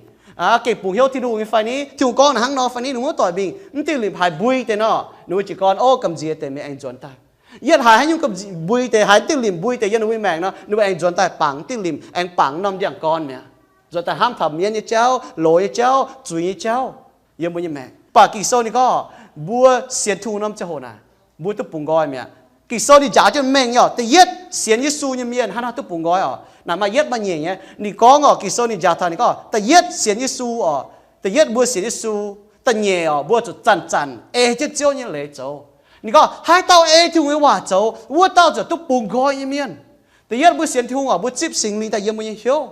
Gengh bungx hnyouv Tin-Hungh nyei fai ni? Tin-Hungh gorngv naaic hnangv nor fai ni? Ninh mbuo maiv doic mingh. Mv diuh limc haiz mbui deix nor, ninh mbuo jiez gorn ov gamh nziex deix mingh aengx nzuonx daaih. Yietv haiz haaix nyungc mbui deix, haiz diuh limc mbui deix yiem ninh mbuo nyei maengc nor, ninh mbuo aengx nzuonx daaih bangc diuh limc, aengx bangc norm ndiangx-gorn mi'aqv. Nzuonx daaih hnamv taux mienv nyei jauv, loz nyei jauv, zuiz nyei jauv yiem mbuo nyei maengc. Mv baac Ging-Sou ninh gorngv, mbuo sienx Tin-Hungh norm ziangh hoc naaic, mbuo duqv bungx nqoi mi'aqv. Ging-Sou ninh njaaux jienv mengh nyei oc. Da'yietv sienx Yesu nyei mienh hnangv haaix duqv bungx nqoi oc. Naaic maaih yietv maaih nyeic nyei. Ninh gorngv oc, Ging-Sou ninh njaaux taux ninh gorngv, da'yietv sienx Yesu oc. Da'yietv mbuo sienx Yesu. Da'nyeic oc, mbuo zuqc zanc-zanc ei jienv Ziouv nyei leiz zoux. Ninh gorngv haaix dauh ei Tin-Hungh nyei waac zoux, wuov dauh ziouc duqv bungx nqoi nyei mienh. Da'yietv mbuo sienx Tin-Hungh oc, mbuo zipv Singx Lingh daaih yiem mbuo nyei hnyouv.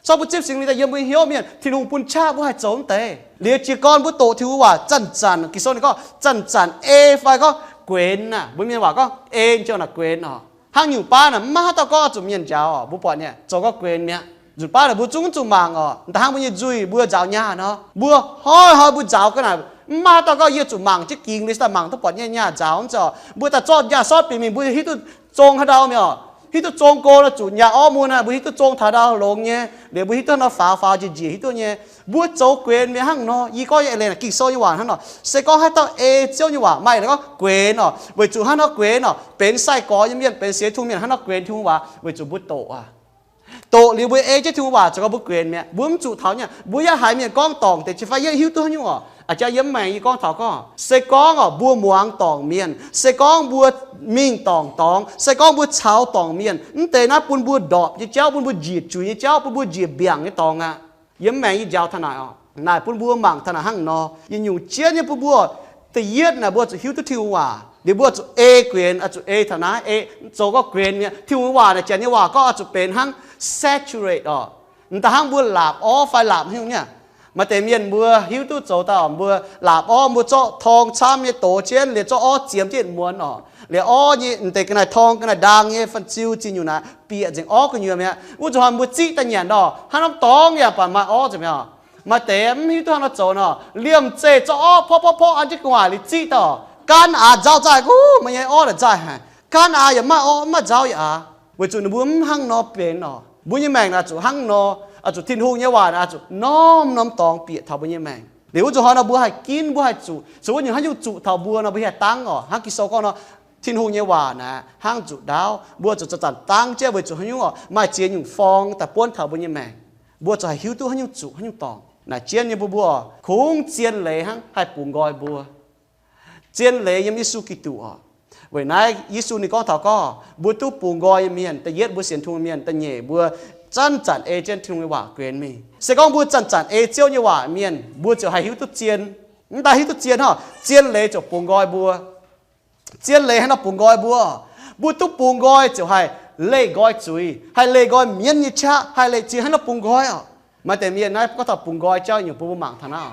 Se gorngv mbuo zipv Singx Lingh daaih yiem mbuo nyei hnyouv mienh, Tin-Hungh bun qaqv mbuo haih zoux mv deix. Liuz jiez gorn mbuo doqc Tin-Hungh waac zanc-zanc, Ging-Sou ninh gorngv zanc-zanc ei fai gorngv guenx naaic, mbuo mienh waac gorngv ei jienv naaic guenx oc. Hnangv nyungc baav naaic mv maaih haaix dauh gorngv oix zuqc mienh njaaux oc. Mbuo buatc nyei zoux gorngv guenx mi'aqv. Nzunc baav naaic mbuo zungv zuqc mangc oc. Da'hnangv mbuo nyei nzuih mbuo nzaaux nyaah nor, mbuo hnoi-hnoi mbuo nzaaux ga'naaic, mv maaih haaix dauh gorngv yie zuqc mangc jienv gingx liuz daaih mangc duqv buatc nyei nyaah nzaaux mv zeiz oc. Mbuo daaih zorqv nyaah sortv bieqc mingh, mbuo hiuv duqv zong haaix ndau mi'aqv oc. Hiuv duqv zong go nor zuqc nyaah orv mun naaic, mbuo hiuv duqv zong taux ndau longx nyei, liuz mbuo hiuv duqv nor faaux faaux njiec njiec hiuv duqv nyei. Mbuo zoux guenx mi'aqv hnangv nor. Yie gorngv nyei eix leiz naaic Ging-Sou nyei waac hnangv nor. Se gorngv haaix dauh ei Ziouv nyei waac, maaih eix leiz gorngv guenx oc. Weic zuqc hnangv nor guenx oc, benx sai-gorx nyei mienh, benx sienx Tin-Hungh mienh hnangv nor guenx Tin-Hungh waac weic zuqc mbuo doqc aac. Doqc liuz mbuo ei jienv Tin-Hungh waac zoux gau mbuo guenx mi'aqv. Mbuo mv zuqc taux nyei. Mbuo yaac haiz mienh gorngv dorngc deix, jiex fai yie hiuv duqv haaix nyungc oc. A'jang yiem maengx yie gorngv taux gorngv, se gorngv oc mbuo muangx dorngc mienh, se gorngv mbuo mingh dorngc dorngx, se gorngv mbuo caux dorngc mienh, mv deix naaiv bun mbuo ndorpc nyei jauv, bun mbuo njiec juiz nyei jauv, bun mbuo njiec mbiaangc nyei dorngx aqv. Yiem maengx yie njaaux taux naaic oc. Naaic bun mbuo mangc taux naaic hnangv nor. Nyei nyungc jienv nyei bun mbuo, da'yietv naaic mbuo zuqc hiuv duqv Tin-Hungh waac. Liuz mbuo zuqc ei guenx, zuqc ei taux naaiv, ei zoux gorngv guenx mi'aqv. Tin-Hungh waac naaic janx nyei waac gorngv oix zuqc benx hnangv saturate oc. M'daaih hnangv mbuo laapc orv fai laapc haaix nyungc niaa. Maaih deix mienh mbuo hiuv duqv zoux daaih oc, mbuo laapc orv mbuo zorqv torng camv nyei dox jienv liuz zorqv orv ziemx jienv muonz oc. Liuz orv nyei m'deix ga'naaiv torng ga'naaiv ndaang nyei fan-ziu ziex nyungc naaic bieqc nzengc orv gu'nyuoz mi'aqv. Wuov zuqc hnoi mbuo ziqv daaih nyanc oc, hnangv norm dorngx yaac baac maaih orv nzengc mi'aqv oc. Maaih deix mv hiuv duqv hnangv nor zoux nor, liemh zeih zorqv orv porv porv porv an jienv gu'nguaaic liuz ziqv daaih oc. Gaanv aax nzauh nzaaih, wuov, meih nyei orv naaic nzaaih haic. Gaanv aax yaac maaih orv, mv maaih nzauh yaac aax. Weic zuqc ninh mbuo mv hnangv nor benx oc. Mbuo nyei maengc naaic zuqc hnangv nor, oix zuqc Tin-Hungh nyei waac naaic oix zuqc norm-norm dorngx bieqc taux mbuo nyei maengc. Liuz wuov zuqc hnoi nor mbuo haih ginv, mbuo haih zuqc, se wuov nyungc haaix nyungc zuqc taux mbuo nor mbuo haih dangv oc. Hnangv Ging-Sou gorngv nor, Tin-Hungh nyei waac naaic hnangv zuqc ndaauv, mbuo zuqc zanc-zanc dangv jienv weic zuqc haaix nyungc oc, maaih ziex nyungc forng daaih buonv taux mbuo nyei maengc. Mbuo zuqc haih hiuv duqv haaix nyungc zuqc haaix nyungc dorngc. Naaic jienv nyei mbuo, mbuo kungx zien leiz hnangv haih bungx nqoi mbuo. Zien leiz yiem Yesu Giduc oc. Weic naaiv Yesu ninh gorngv taux gorngv mbuo duqv bungx nqoi nyei mienh, da'yietv mbuo sienx Tin-Hungh mienh, da'nyeic mbuo zanc-zanc ei jienv Tin-Hungh nyei waac guenx mingh. Se gorngv mbuo zanc-zanc ei Ziouv nyei waac mienh, mbuo ziouc haih hiuv duqv zien. Mv daaih hiuv duqv zien hnangv, zien leiz ziouc bungx nqoi mbuo. Zien leiz hnangv nor bungx nqoi mbuo. Mbuo duqv bungx nqoi ziouc haih leih nqoi zuiz, haih leih nqoi mienv nyei qaqv, haih leih zuiz hnangv nor bungx nqoi oc. Maaih deix mienh naaiv gorngv taux bungx nqoi jauv nyungc bun mbuo mangc taux naaiv.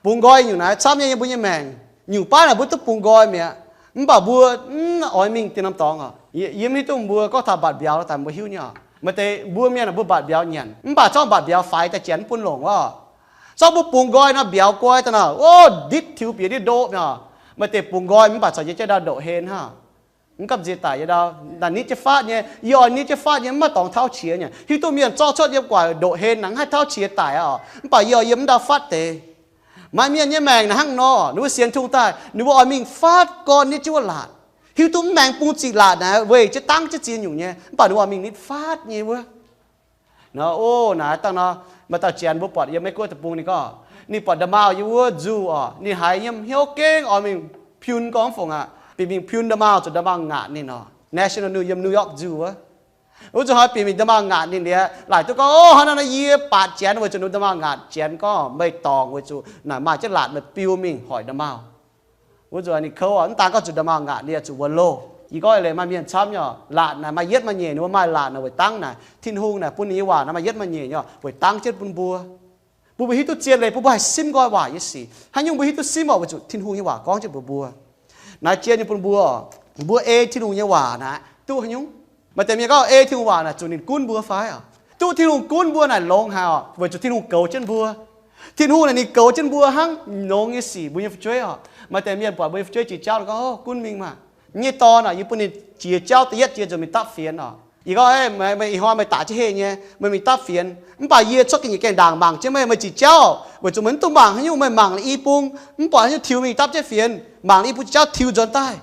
Bungx nqoi nyungc naaiv camv nyei yiem mbuo nyei maengc. Nyungc baav naaic mbuo duqv bungx nqoi mi'aqv, mv baac mbuo mv oix mingh dinh norm dorngx oc. Yie mv hiuv duqv mbuo gorngv taux mbatc mbiauz daaih mbuo hiuv nyei oc. Maaih deix mbuo mienh mbuo mbatc mbiauz nyanc, mv baac zorqv mbatc mbiauz faix daaih janx mv bun longc oc. Zorqv mbuo bungx nqoi nor mbiauz guai daaih nor, o, nditv tiux bieqc nditv ndoqv mi'aqv. Maaih deix bungx nqoi mv baac caux jienv jauv ndau ndoqc hlen hnangv. Mv gamh nziex daic yie ndau, naaic nitv jienv fatv nyei, yie oix nitv jienv fatv nyei, mv maaih dorngx tauv qiex nyei. Hiuv duqv mienh zorqv cuotv yiem guaic ndoqc hlen nangc haih tauv qiex daic aqv oc, mv baac yie oix yiem mv ndau fatv deix. Maaih mienh nyei maengc naaic hnangv nor, ninh mbuo sienx Tin-Hungh daaih, ninh mbuo oix mingh fatv gorn nitv jienv wuov laatc. Hiuv duqv mv maengx bung ziqc laatc naaic weic jienv dangv jienv ziex nyungc nyei, mv baac ninh mbuo oix mingh nitv fatv nyei wuov. Nor, o, naaiv dangh nor, maaih dauh janx mbuo buatc yiem Meiv Guoqv deic-bung ninh gorngv, ninh buatc nda'maauh yiem wuov nzuh oc, ninh haiz yiem hnyouv gengh oix mingh piun gorngv fongc aqv, bieqc mingh piun nda'maauh zuqc nda'maauh ngaatc ninh oc. National New yiem New York nzuh wuov. Wuov zuqc haiz bieqc mingh nda'maauh ngaatc ninh liuz, laaic duqv gorngv, o, hnangv naaiv nor yie baatc janx weic zuqc ninh nda'maauh ngaatc janx gorngv meih dorngc weic zuqc naaic maaih jienv laatc meih biu mingh hoic nda'maauh. Wuov zuqc ninh kouv oc, mv daan gorngv zuqc nda'maauh ngaatc ninh zuqc wuonx loh. Yie gorngv eix leiz maaih mienh camv nyei oc, laatc naaic maaih yietv maaih nyeic ninh mbuo maaih laatc naaic weic dangv naaic Tin-Hungh naaic bun ninh nyei waac naaic maaih yietv maaih nyeic nyei oc, weic dangv jienv bun mbuo. Bun mbuo hiuv duqv zien leiz, bun mbuo haih simv nqoi waac nyei sic. Haaix nyungc mbuo hiuv duqv simv oc, weic zuqc Tin-Hungh nyei waac gorngv jienv mbuox mbuo. Naaiv jien nyei bun mbuo, mbuo ei Tin-Hungh nyei waac naaic duqv haaix nyungc? Maaih deix mienh gorngv ei Tin-Hungh waac naaic zuqc ninh gunv mbuo fai oc? Duqv Tin-Hungh gunv mbuo naaic longx haic oc, weic zuqc Tin-Hungh goux jienv mbuo. Tin-Hungh naaic ninh goux jienv mbuo hnangv longx nyei sic mbuo nyei fu'jueiv oc. Maaih deix mienh buatc mbuo nyei fu'jueiv jiex jauv gorngv, o, gunv mingh maah! Nyei dorn oc, yie bun ninh jiex jauv da'yietv jiex nzunc mingh dapv fienx oc. Yie gorngv, ih hnoi meih daaih jienv heh nyei, meih mingh dapv fienx. Mv baac yie cuotv ga'nyiec gaengh ndaangc mangc jienv meih, meih jiex jauv, weic zuqc meih mv dungx mangc haaix nyungc, meih mangc la'ih bung, mv buatc haaix nyungc tiux mingh dapv jienv fienx, mangc la'ih bung jiex jauv tiux nzuonx daaih.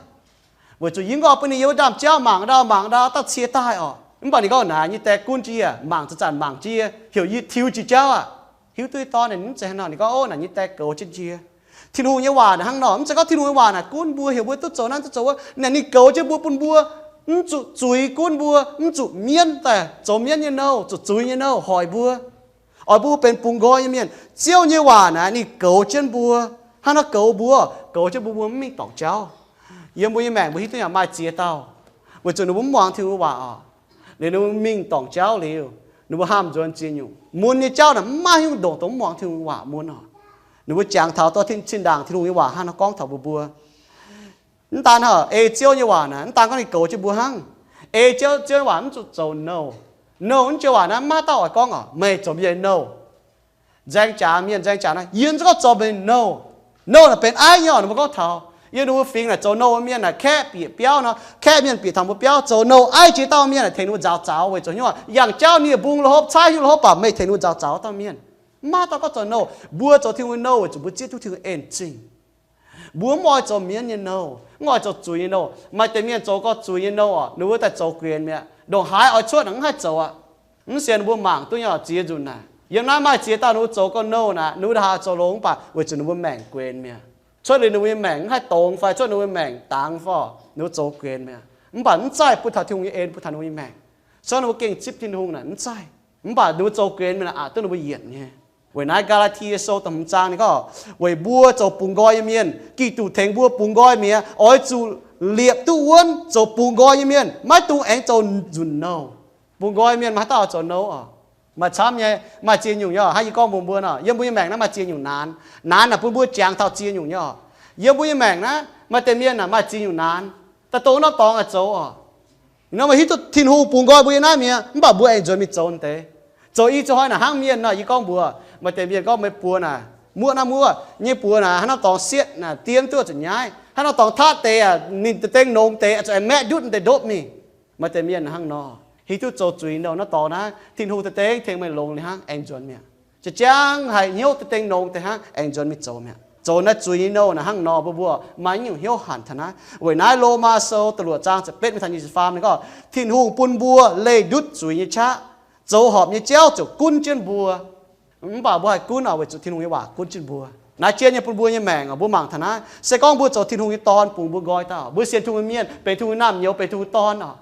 Weic zuqc yie mv gorngv bun ninh yiem wuov ndaamv-jauv mangc ndau mangc ndau daaih cie daaih oc. Mv baac ninh gorngv naaic nyei die gunv jienv yie, mangc zanc-zanc mangc jienv yie, heuc yie tiux jiex jauv aqv. Hiuv duqv yie dorn ninh mv zeiz hnangv nor, ninh gorngv, o, naaic nyei die goux jienv jiex. Tin-Hungh nyei waac naaic hnangv nor, mv zeiz gorngv Tin-Hungh nyei waac naaic gunv mbuo, heuc mbuo duqv zoux naaiv duqv zoux wuov. Naaic ninh goux jienv mbuo bun mbuo mv zuqc zuiz gunv mbuo, mv zuqc mienv daaih zoux mienv nyei nouh, zuqc zuiz nyei nouh hoic mbuo, oix mbuo benx bungx nqoi nyei mienh. Ziouv nyei waac naaic ninh goux jienv mbuo. Hnangv nor goux mbuo, goux jienv mbuo, mbuo mv mingh dorngc jauv. Yiem mbuo nyei maengc mbuo hiuv duqv yaac maaih ziex dauh, weic zuqc ninh mbuo mv muangx Tin-Hungh nyei waac oc. Liuz ninh mbuo mingh dorngc jauv liuz, ninh mbuo haamh nzuonx ziex nyungc. Mun nyei jauv naaic mv maaih haaix nyungc ndongc dongh mv muangx Tin-Hungh nyei waac mun oc. Ninh mbuo jangx taux dorh tin-ndaangc Tin-Hungh nyei waac hnangv nor gorngv taux mbuo mbuo. Mv daan hnangv, ei Ziouv nyei waac naaic mv daan gorngv ninh goux jienv mbuo hnangv. Ei Ziouv, Ziouv nyei waac mv zuqc zoux nouh. Nouh wuov joux waac naaiv maiv dauh oix gorngv oc, meih zoux mienh nouh. Nzaeng jaax mienh nzaeng jaax naaiv, yie zungv gorngv zoux meih nouh. Nouh naaic benx aiv nyei oc, ninh mbuo gorngv taux. Yiem ninh mbuo fingx naaic zoux nouh mienh naaic kaeqv bieqc biauv nor, kaeqv mienh bieqc taux mbuo biauv, zoux nouh aiv jiex dauh mienh naaic tengx ninh mbuo nzaaux zaux weic zuqc hnyouv yangh jauv nie-mbung lo hopv, caaiv hnyouv lo hopv baac meih tengx ninh mbuo nzaaux zaux dauh mienh. Maiv dauh gorngv zoux nouh. Mbuo zoux Tin-Hungh nyei nouh weic zuqc mbuo zieqv duqv Tin-Hungh en zingh. Mbuo mv oix zoux mienv nyei nouh, mv oix zoux zuiz nyei nouh. Maaih deix mienh zoux gorx zuiz nyei nouh oc, ninh mbuo daaih zoux guenx mi'aqv. Ndongc haaix oix cuotv naaic mv haih zoux aqv. Mv sienx ninh mbuo mangc duqv nyei oc, ziex nzunc naaic. Yiem naaiv maaih ziex dauh ninh mbuo zoux gorx nouh naaic, ninh mbuo ndongc haaix zoux longx mv baac weic zuqc ninh mbuo maengc guenx mi'aqv. Cuotv liuz ninh mbuo nyei maengc mv haih dongz fai cuotv ninh mbuo maengc dangx fai, ninh mbuo zoux guenx mi'aqv. Mv baac mv zaih bun taux Tin-Hungh nyei en bun taux ninh mbuo nyei maengc. Se gorngv ninh mbuo gengh zipv Tin-Hungh naaic mv zaih. Mv baac ninh mbuo zoux guenx mi'aqv, aqc duqv ninh mbuo yienc nyei. Weic naaiv Gaa^laa^tie Sou da'hmz zaang ninh gorngv, weic mbuo zoux bungx nqoi nyei mienh, Giduc tengx mbuo bungx nqoi mi'aqv, oix zuqc liepc duqv wuonv zoux bungx nqoi nyei mienh, maiv dungx aengx zoux nzunc nouh. Bungx nqoi mienh maiv haaix dauh oix zoux nouh oc. Maaih camv nyei, maaih ziex nyungc nyei oc. Hnangv yie gorngv mbuox mbuo nor, yiem mbuo nyei maengc naaiv maaih ziex nyungc naanx. Naanx naaic bun mbuo jangx taux ziex nyungc nyei oc. Yiem mbuo nyei maengc naaiv maaih deix mienh naaic maaih ziex nyungc naanx. Daaih dongh norm dorngx oix zoux oc. Nor meih hiuv duqv Tin-Hungh bungx nqoi mbuo yiem naaiv mi'aqv, mv baac mbuo aengx nzuonx mingh zoux deix. Zoux i ziex hnoi naaic hnangv mienh nor, yie gorngv mbuox, maaih deix mienh gorngv meih buoz naaic muoqv naaiv muoqv nyei buoz naaic, haaix norm dorngx sietv naaic diev duqv zuqc nyaiv, haaix norm dorngx taqv deix aac, ninh deix dengh nongx deix zuqc aengx maeqv ndutv deix ndopv mingh. Maaih deix mienh hnangv nor, hiuv duqv zoux zuiz nouh naaiv dorngx naaiv, Tin-Hungh deix dengh tengx meih longx liuz hnangv aengx nzuonx mi'aqv. Jiex jangv haiz hnyouv deix dengh nongx deix hnangv aengx nzuonx mingh zoux mi'aqv. Zoux naaiv zuiz nyei nouh naaic hnangv nor, mbuo mbuo maaih nyungc hnyouv hanc taux naaiv. Weic naaiv Lomaa Sou da'luoqc zaang ziepc betv mingh taux nyic ziepc faam ninh gorngv Tin-Hungh bun mbuo leih ndutv zuiz nyei qaqv, zoux horpc nyei jauv ziouc gunv jienv mbuo. Mv baac mbuo haih gunv oc, weic zuqc Tin-Hungh nyei waac gunv jienv mbuo. Naaiv jienv nyei bun mbuo nyei maengc oc, mbuo mangc taux naaiv. Se gorngv mbuo zoux Tin-Hungh nyei dorn, bungx mbuo nqoi dauh, mbuo sienx Tin-Hungh nyei mienh benx Tin-Hungh nyei naamh nyouz, benx Tin-Hungh dorn oc,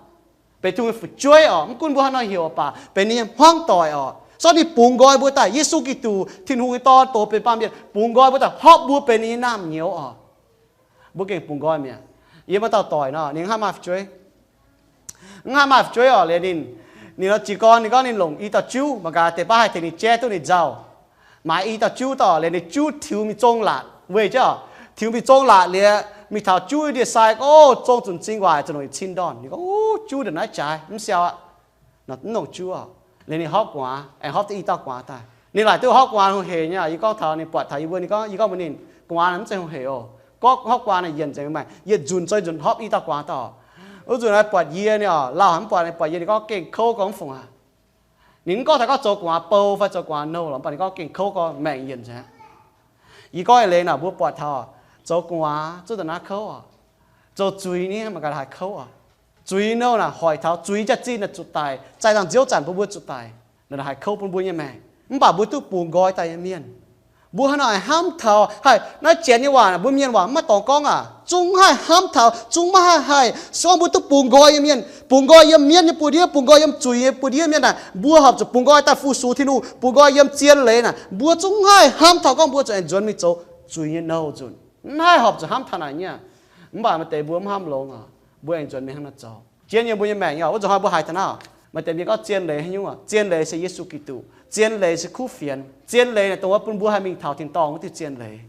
benx Tin-Hungh nyei fu'jueiv oc. Mv gunv mbuo haaix nor heuc oc baac benx ninh nyei hmuangv doic oc. Sortv ninh bungx nqoi mbuo daaih, Yesu Giduc, Tin-Hungh nyei Dorn, dongh benx baamh mienh, bungx nqoi mbuo daaih, horpv mbuo benx ninh nyei naamh nyouz oc. Mbuo gengh bungx nqoi mi'aqv. Yie maaih dauh doic nor, ninh mv haih maaih fu'jueiv. Mv haih maaih fu'jueiv oc, liuz ninh, ninh nor jiez gorn ninh gorngv ninh longc i dauh juv, mangc gaax deix baav haih tengx ninh jaiv duqv ninh nzauh. Maaiz i dauh juv daaih, liuz ninh juv tiux mingh zong laatc weih jienv oc. Tiux mingh zong laatc liuz, mingh taux juv ndie-sai gorngv, o, zong zunc zing waaic, zuqc longc yietc cin ndorn. Ninh gorngv, o, juv ndongc naaiv jaaix, mv siau aqv. Mv longc juv oc. Liuz ninh horpv gu'nguaaz, aengx horpv duqv i dauh gu'nguaaz daaih. Ninh laaic duqv horpv gu'nguaaz hungh heic nyei. Yie gorngv taux ninh buatc taux yie mbuo, ninh gorngv, yie gorngv mbuox ninh, gu'nguaaz naaic mv zeiz hungh heic oc. Gorngv horpv gu'nguaaz naaic yienc nzengc, maaih yietc nzunc zoih nzunc horpv i dauh gu'nguaaz daaih oc. Wuov nzunc naaiv buatc yie nyei oc, lauh haic mv buatc, buatc yie ninh gorngv gengh kouv gorngv mv fungc aqv. Ninh mv gorngv taux gorngv zoux gu'nguaaz bou fai zoux gu'nguaaz nouh lorqc, mv baac ninh gorngv gengh kouv gorngv maengc yienc nzengc aqv. Yie gorngv eix leiz naaic mbuo buatc taux zoux gu'nguaaz zuqc ndongc naaiv kouv oc. Zoux zuiz ni mangc gaax haih kouv oc. Zuiz nouh naaic hoic taux zuiz jaax-zinh naaic zuqc daic, zaih nzangc-nziouv zanc bun mbuo zuqc daic, naaic haih kouv bun mbuo nyei maengc. Mv baac mbuo duqv bungx nqoi daaih nyei mienh, mbuo haaix nor haih hnamv taux haih naaiv janx nyei waac, mbuo mienh waac mv maaih dorngx gorngv aac, zungv haih hnamv taux, zungv maiv haih haih. Se gorngv mbuo duqv bungx nqoi nyei mienh, bungx nqoi yiem mienv nyei buoz-ndiev, bungx nqoi yiem zuiz nyei buoz-ndiev mienh naaic, mbuo horpc zuqc bungx nqoi daaih fu-sux Tin-Hungh, bungx nqoi yiem zien leiz naaic, mbuo zungv haih hnamv taux gorngv mbuo zuqc aengx nzuonx mingh zoux zuiz nyei nouh nzunc. Mv haih horpc zuqc hnamv taux naaic nyei. Mv baac maaih deix mbuo mv hnamv longx oc, mbuo aengx nzuonx mingh hnangv naaiv zoux. Jienv yiem mbuo nyei maengc nyei oc, wuov nzunc hnoi mbuo haiz taux naaiv, maaih deix mienh gorngv zien leiz haaix nyungc oc? Zien leiz se Yesu Giduc. Zien leiz se kuv fienx. Zien leiz naaic dongh wuov bun mbuo haih mingh taux tin-dorngh wuov diuh zien leiz.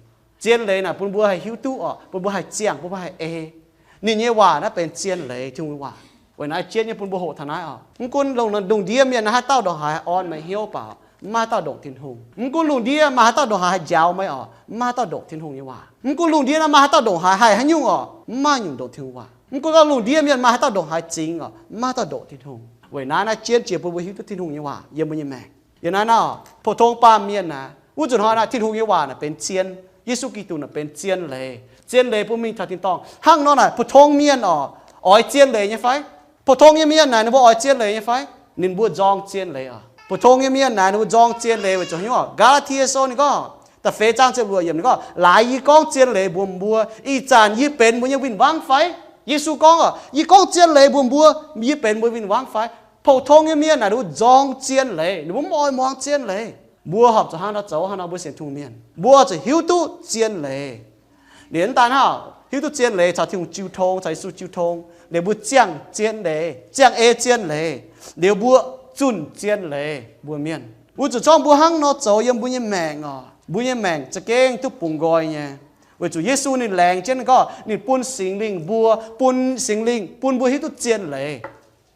Zien leiz naaic bun mbuo haih hiuv duqv oc, bun mbuo haih ziangh, bun mbuo haih ei. Ninh nyei waac naaiv benx zien leiz, Tin-Hungh nyei waac. Weic naaiv jienv nyei bun mbuo hoqc taux naaiv oc. Mv gunv lungh ndiev mienh naaiv haaix dauh ndongc haaix haih orn meih hnyouv baac mv maaih haaix dauh ndongc Tin-Hungh. Mv gunv lungh ndiev maaih haaix dauh ndongc haaix haih njaaux meih oc, mv maaih haaix dauh ndongc Tin-Hungh nyei waac. Mv gunv lungh ndiev naaiv maaih haaix dauh ndongc haaix haih haaix nyungc oc, mv maaih nyungc ndongc Tin-Hungh waac. Mv gunv gorngv lungh ndiev mienh maaih haaix dauh ndongc haaix zingx oc, mv maaih haaix dauh ndongc Tin-Hungh. Weic naaiv naaiv jienv jiex bun mbuo hiuv duqv Tin-Hungh nyei waac yiem mbuo nyei maengc. Yiem naaiv naaiv oc, pou-tong baamh mienh naaic, wuov nzunc hnoi naaiv Tin-Hungh nyei waac naaic benx zien. Yesu Giduc naaic benx zien leiz. Zien leiz bun mingh taux tin-dorngh. Hnangv nor naaic pou-tong mienh oc, oix zien leiz nyei fai? Pou-tong nyei mienh naaic ninh mbuo oix zien leiz nyei fai? Ninh mbuo nzorng zien leiz oc. Pou-tong nyei mienh naaic ninh mbuo nzorng zien leiz weic zuqc haaix nyungc oc? Gaa^laa^tie Sou ninh gorngv, da'feix zaang ziepc luoqc yiemc ninh gorngv, laaix yie gorngv zien leiz mbuox mbuo, ih zanc yie benx mbuo nyei win-wangv fai? Yesu gorngv oc, yie gorngv zien leiz mbuox mbuo, yie benx mbuo win-wangv fai? Pou-tong nyei mienh naaic ninh mbuo nzorng zien leiz, ninh mbuo mv oix muangx zien leiz. Mbuo horpc zuqc hnangv nor zoux. Hnangv nor mbuo sienx Tin-Hungh mienh, mbuo zuqc hiuv duqv zien leiz. Liuz mv daan hnangv, hiuv duqv zien leiz caux Tin-Hungh jiu tong, caux Yesu jiu tong, liuz mbuo ziangh zien leiz, ziangh ei zien leiz, liuz mbuo zunh zien leiz mbuo mienh. Wuov zuqc zorngv mbuo hnangv nor zoux yiem mbuo nyei maengc oc, mbuo nyei maengc za'gengh duqv bungx nqoi nyei. Weic zuqc Yesu ninh laengz jienv ninh gorngv ninh bun Singx Lingh mbuo, bun Singx Lingh bun mbuo hiuv duqv zien leiz.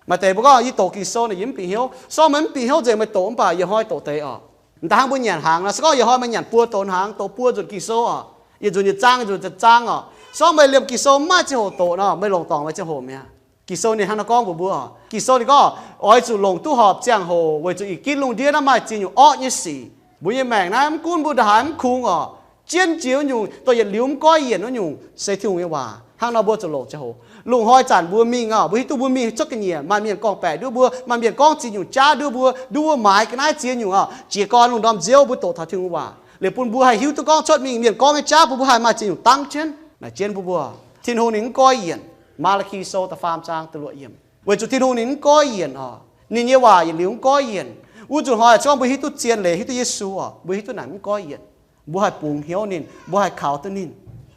Maaih deix mbuo gorngv, yie doqc Ging-Sou naaic yie mv bieqc hnyouv. Se gorngv meih mv bieqc hnyouv nzengc, meih doqc mv baac yietc hnoi doqc deix oc. Da'hnangv mbuo nyanc hnaangx nor, se gorngv yietc hnoi meih nyanc buo doqc hnaangx, doqc buo nzunc Ging-Sou oc, yietc nzunc yietc zaang, yietc nzunc yietc zaang oc, se gorngv meih liemh Ging-Sou mv maaih ziangh hoc doqc nor, meih longc dorngc meih ziangh hoc mi'aqv. Ging-Sou ninh hnangv nor gorngv mbuox mbuo oc. Ging-Sou ninh gorngv, oix zuqc longc duqv horpc ziangh hoc weic zuqc ih gitv lungh ndiev naaiv maaih ziex nyungc orqv nyei sic. Mbuo nyei maengc naaiv mv gunv mbuo ndongc haaix mv kungx oc, jienv jiex wuov nyungc, dongh yietc liuz mv goiv yienc wuov nyungc, se Tin-Hungh nyei waac. Hnangv nor mbuo zuqc longc ziangh hoc. Lungh hnoi zanc mbuo mingh oc, mbuo hiuv duqv mbuo mingh cuotv ga'nyiec, maaih mienh gorngv-baeqc nduov mbuo, maaih mienh gorngv ziex nyungc jaav nduov mbuo, nduov mbuo maaiz ga'naaiv ziex nyungc oc. Jiez gorn lungh ndorm nziouv mbuo doqc taux Tin-Hungh waac, liuz bun mbuo haih hiuv duqv gorngv cuotv mingh mienh gorngv nyei jaav bun mbuo haih maaih ziex nyungc dangv jienv. Naaic jienv bun mbuo, Tin-Hungh ninh mv goiv yienc. Maa^laa^ki Sou da'faam zaang da'luoqc yiemc. Weic zuqc Tin-Hungh ninh mv goiv yienc oc. Ninh nyei waac yietc liuz mv goiv yienc. Wuov nzunc hnoi se gorngv mbuo hiuv duqv zien leiz, hiuv duqv Yesu oc, mbuo hiuv duqv naaic mv goiv yienc. Mbuo haih bungx hnyouv ninh, mbuo haih kaux duqv ninh.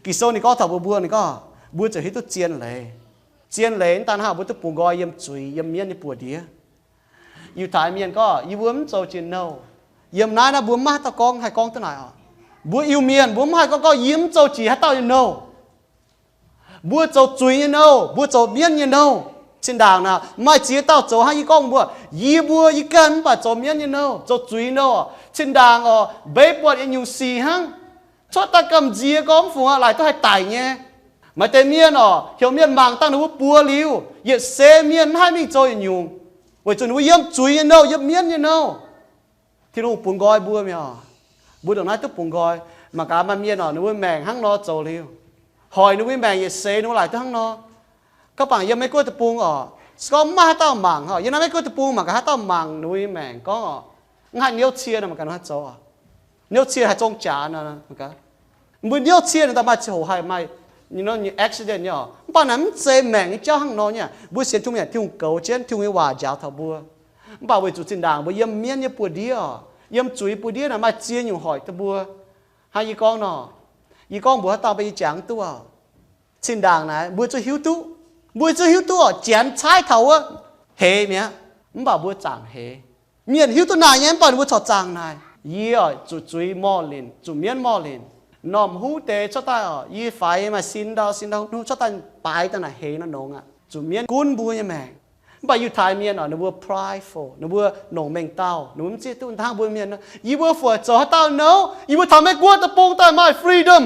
Ging-Sou ninh gorngv taux mbuo, mbuo ninh gorngv mbuo ziouc hiuv duqv zien leiz. Zien leiz mv daan hnangv mbuo duqv bungx nqoi yiem zuiz, yiem mienv nyei buoz-ndiev. Yiutai mienh gorngv yie mbuo mv zoux jiex nouh. Yiem naaiv naaiv mbuo mv maaih haaix dauh gorngv haih gorngv duqv naaic oc. Mbuo Iu-Mienh mbuo mv haih gorngv gorngv yie mv zoux jiex haaix dauh nyei nouh. Mbuo zoux zuiz nyei nouh, mbuo zoux mienv nyei nouh. Zinh ndaangc naaic maaih ziex dauh zoux hnangv yie gorngv mbuo, yie mbuo yie ganh mv baac zoux mienv nyei nouh, zoux zuiz nouh. Zinh ndaangc oc, mbeix buatc yietc nyungc sic hnangv, cuotv daaih gamh nziex gorngv mv fungc aqv, laaic duqv haih daic nyei. Maaih deix mienh oc, heuc mienh mangc dangh ninh mbuo buoz liuz, yietc seix mienh mv haih mingh zoux yietc nyungc, weic zuqc ninh mbuo yiem zuiz nyei nouh, yiem mienv nyei nouh. Tin-Hungh bungx nqoi mbuo mi'aqv. Mbuo ndongc naaiv duqv bungx nqoi. Mangc gaax maaih mienh oc, ninh mbuo maengc hnangv nor zoux liuz, hoic ninh mbuo nyei maengc yietc seix ninh mbuo laaic duqv hnangv nor. Gorngv bangc yiem Meiv Guoqv deic-bung oc, se gorngv mv maaih haaix dauh mangc oc, yiem naaiv Meiv Guoqv deic-bung mangc gaax haaix dauh mangc ninh mbuo nyei maengc gorngv oc, mv haih niouv cie nor, mangc gaax ninh haaix zoux oc. Niouv cie haaix zong jaax nor, mbuo niouv cie ninh daaih maaih ziangh hoc haih maaih accident nyei oc. Mv baac naaiv mv zeiz maengc nyei jauv hnangv nor nyei. Mbuo sienx Tin-Hungh yaac Tin-Hungh goux jienv Tin-Hungh nyei waac njaaux taux mbuo. Mv baac weic zuqc zinh ndaangc mbuo yiem mienv nyei buoz-ndiev oc, yiem zuiz buoz-ndiev naaic maaih ziex nyungc hoic duqv mbuo. Hnangv yie gorngv nor, yie gorngv mbuox haaix dauh mbuo yie jangx mv duqv oc. Zinh ndaangc naaic mbuo zuqc hiuv duqv, mbuo zuqc hiuv duqv oc, Janx caaiv taux wuov heix mi'aqv, mv baac mbuo zaangc heix. Mienh hiuv duqv naaic nyei, mv baac ninh mbuo corc zaangc naaic. Yie oc zuqc zuiz morh linc, zuqc mienv morh linc. Norm huv deix cuotv daaih oc, yie faix maaih sin ndau sin ndau hnuv cuotv daaih baaix daaih naaic heix nor nongx aqv, zuqc mienv gunv mbuo nyei maengc. Mv baac Yiutai mienh oc, ninh mbuo prideful, ninh mbuo nongc mengh dauh, ninh mbuo mv zieqv duqv hnangv mbuo mienh nor, yie mbuo fu'jueiv zoux haaix dauh nouv, yie mbuo taux Meiv Guoqv deic-bung daaih maaih freedom.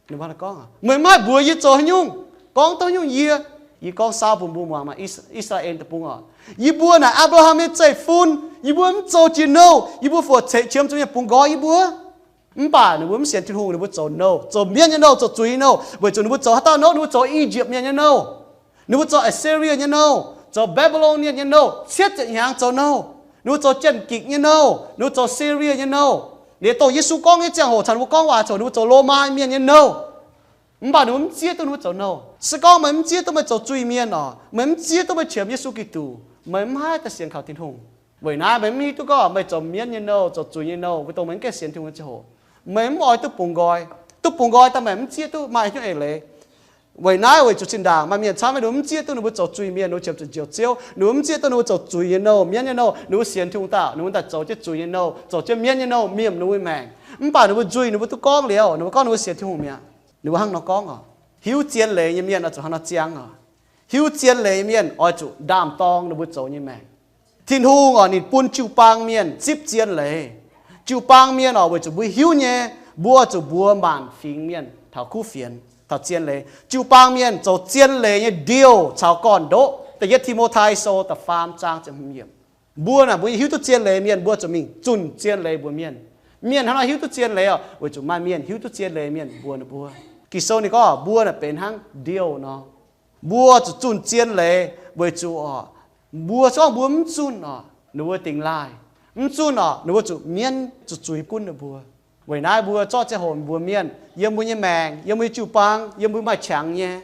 Ninh mbuo gorngv, meih mv haih mbuox yie zoux haaix nyungc, gorngv duqv nyungc yie. Yie gorngv saau bun mbuo muangx maah, Is- I^saa^laa^en deic-bung oc, yie mbuo naaic Apc^laa^ham nyei zeiv-fun, yie mbuo mv zoux jiex nouh, yie mbuo fu'jueiv qiemx zuqc mienh bungx nqoi yie mbuo. Mv baac ninh mbuo mv sienx Tin-Hungh, ninh mbuo zoux nouh, zoux mienv nyei nouh, zoux zuiz nyei nouh, weic zuqc ninh mbuo zoux haaix dauh nouv, ninh mbuo zoux I^yipv Mienh nyei nouh, ninh mbuo zoux Assyria nyei nouh, zoux Babylonian nyei nouh, cietv ziepc hnyangx zoux nouh. Ninh mbuo zoux Janx-Gikc nyei nouh, ninh mbuo zoux Syria nyei nouh. Liuz dongh Yesu gorngv nyei ziangh hoc caux ninh mbuo gorngv waac ziangh hoc ninh mbuo zoux Lomaa Mienh nyei nouh. Mv baac ninh mbuo mv zieqv duqv ninh mbuo zoux nouh. Se gorngv meih mv zieqv duqv meih zoux zuiz mienh oc, meih mv zieqv duqv meih qiemx Yesu Giduc, meih mv haih daaih sienx kaux Tin-Hungh. Weic naaiv meih mv hiuv duqv gorngv meih zoux mienv nyei nouh, zoux zuiz nyei nouh, mbuo dongh meih mv gaengh sienx Tin-Hungh nyei ziangh hoc, meih mv oix duqv bungx nqoi. Duqv bungx nqoi daaih meih mv zieqv duqv maaih nyungc eix leiz. Weic naaiv weic zuqc zinh ndaangc maaih mienh camv, ninh mbuo mv zieqv duqv ninh mbuo zoux zuiz mienh, ninh mbuo qiemx zuqc njoux Ziouv, ninh mbuo mv zieqv duqv ninh mbuo zoux zuiz nyei nouh, mienv nyei nouh, ninh mbuo sienx Tin-Hungh daaih, ninh mbuo daaih zoux jienv zuiz nyei nouh, zoux jienv mienv nyei nouh mingh ninh mbuo nyei maengc. Mv baac ninh mbuo nzuih ninh mbuo duqv gorngv liuz, ninh mbuo gorngv ninh mbuo sienx Tin-Hungh mi'aqv. Ninh mbuo hnangv nor gorngv oc. Hiuv zien leiz nyei mienh oix zuqc hnangv nor ziangh oc. Hiuv zien leiz nyei mienh oix zuqc ndaam-dorng ninh mbuo zoux nyei maengc. Tin-Hungh oc, ninh bun jiu-baang mienh zipv zien leiz. Jiu-baang mienh oc, weic zuqc mbuo hiuv nyei, mbuo zuqc mbuox maanc fingx mienh taux kuv fienx, taux zien leiz. Jiu-baang mienh zoux zien leiz nyei ndiouh caux gorn-ndoqv. Da'yietv Ti^mo^tai Sou da'faam zaang ziepc hmz yiemc. Mbuo naaic mbuo nyei hiuv duqv zien leiz mienh, mbuo zuqc mingh zunh zien leiz mbuox mienh. Mienh hnangv nor hiuv duqv zien leiz oc, weic zuqc maaih mienh hiuv duqv zien leiz mienh mbuox ninh mbuo. Ging-Sou ninh gorngv mbuo naaic benx hnangv ndiouh nor. Mbuo zuqc zunh zien leiz weic zuqc oc, mbuo se gorngv mbuo mv zunh oc, ninh mbuo dingx laaih. Mv zunh oc, ninh mbuo zuqc mienv zuqc zuiz gunv ninh mbuo. Weic naaiv mbuo zorqv ziangh hoc mbuox mienh, yiem mbuo nyei maengc, yiem mbuo nyei jiu-baang, yiem mbuo maaih qangx nyei,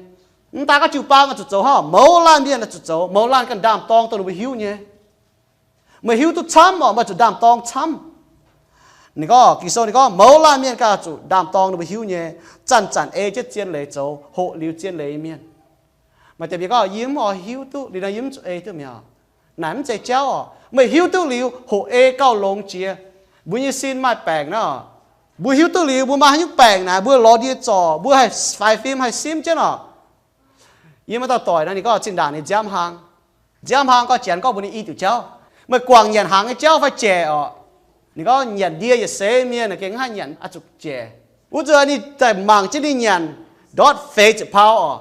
mv daaih gorngv jiu-baang oix zuqc zoux hnangv, mouz laanh mienh oix zuqc zoux, mouz laanh ganh ndaam-dorng dongh ninh mbuo hiuv nyei. Meih hiuv duqv camv oc, meih zuqc ndaam-dorng camv. Ninh gorngv, Ging-Sou ninh gorngv mouz laanh mienh ganh zuqc ndaam-dorng ninh mbuo hiuv nyei, zanc-zanc ei jienv zien leiz zoux, hoqc liuz zien leiz nyei mienh. Maaih deix mienh gorngv, yie mv oix hiuv duqv, liuz nor yie mv zuqc ei duqv mi'aqv. Naaic mv zeiz jauv oc. Meih hiuv duqv liuz hoqc ei gauh longx jiex. Mbuo nyei sin maaih baengc naaiv oc. Mbuo hiuv duqv liuz mbuo maaih haaix nyungc baengc naaic, mbuo lorz ndie zorc, mbuo haih faix fim haih simv jienv oc. Yie maaih dauh doic naaiv, ninh gorngv zinh ndaangc ninh nziaamv hlang. Nziaamv hlang gorngv Janx gorngv mbuox ninh i diuc jauv, meih guangc nyanc hnaangx nyei jauv fai jaic oc? Ninh gorngv nyanc ndie yietc seix mienh gengh mv haih nyanc, oix zuqc jaic. Wuov zanc ninh daaih mangc jienv ninh nyanc ndortv feix ziepc pau oc.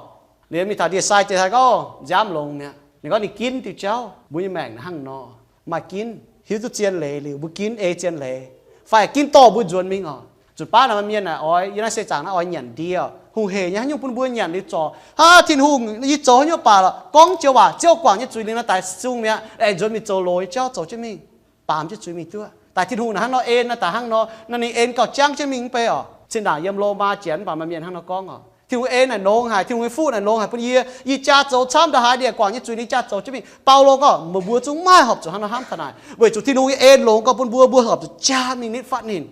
Liuz mingh taux ndie-sai jiex haaix gorngv nziaamv longx mi'aqv. Ninh gorngv ninh ginv diuh jauv, mbuo nyei maengc hnangv nor, maaih ginv hiuv duqv zien leiz liuz mbuo ginv ei zien leiz, fai ginv dorh mbuo nzuonx mingh oc. Zuqc baav naaic maaih mienh naaic oix, yiem naaiv seix zaangc naaiv oix nyanc ndie, hungh heic nyei, haaix nyungc bun mbuo nyanc liuz zorc. Haa, Tin-Hungh, yie zoux haaix nyungc baac lorqc, gorngv joux waac, Ziouv guangc nyei zuiz liuz nor daaih sung mi'aqv, aengx nzuonx mingh zoux loz nyei jauv zoux jienv mingh, baamz jienv zuiz mingh duqv. Daaih Tin-Hungh naaic hnangv nor en naaiv, daaih hnangv nor, naaiv ninh en gauh jangv jienv mingh mv bei oc. Zinh ndaangc yiem Lomaa Janx mv baac maaih mienh hnangv nor gorngv oc, Tin-Hungh en naaic nongx haic, Tin-Hungh nyei fuqv naaic nongx haic bun yie, yie jaa zoux camv ndongc haaix, ninh guangc nyei zuiz ninh jaa zoux jienv mingh. Baulo gorngv, meih mbuo zungv maiv horpc zuqc hnangv nor hnamv taux naaic, weic zuqc Tin-Hungh nyei en longx gorngv bun mbuo, mbuo horpc zuqc jaa mingh nitv fatv ninh.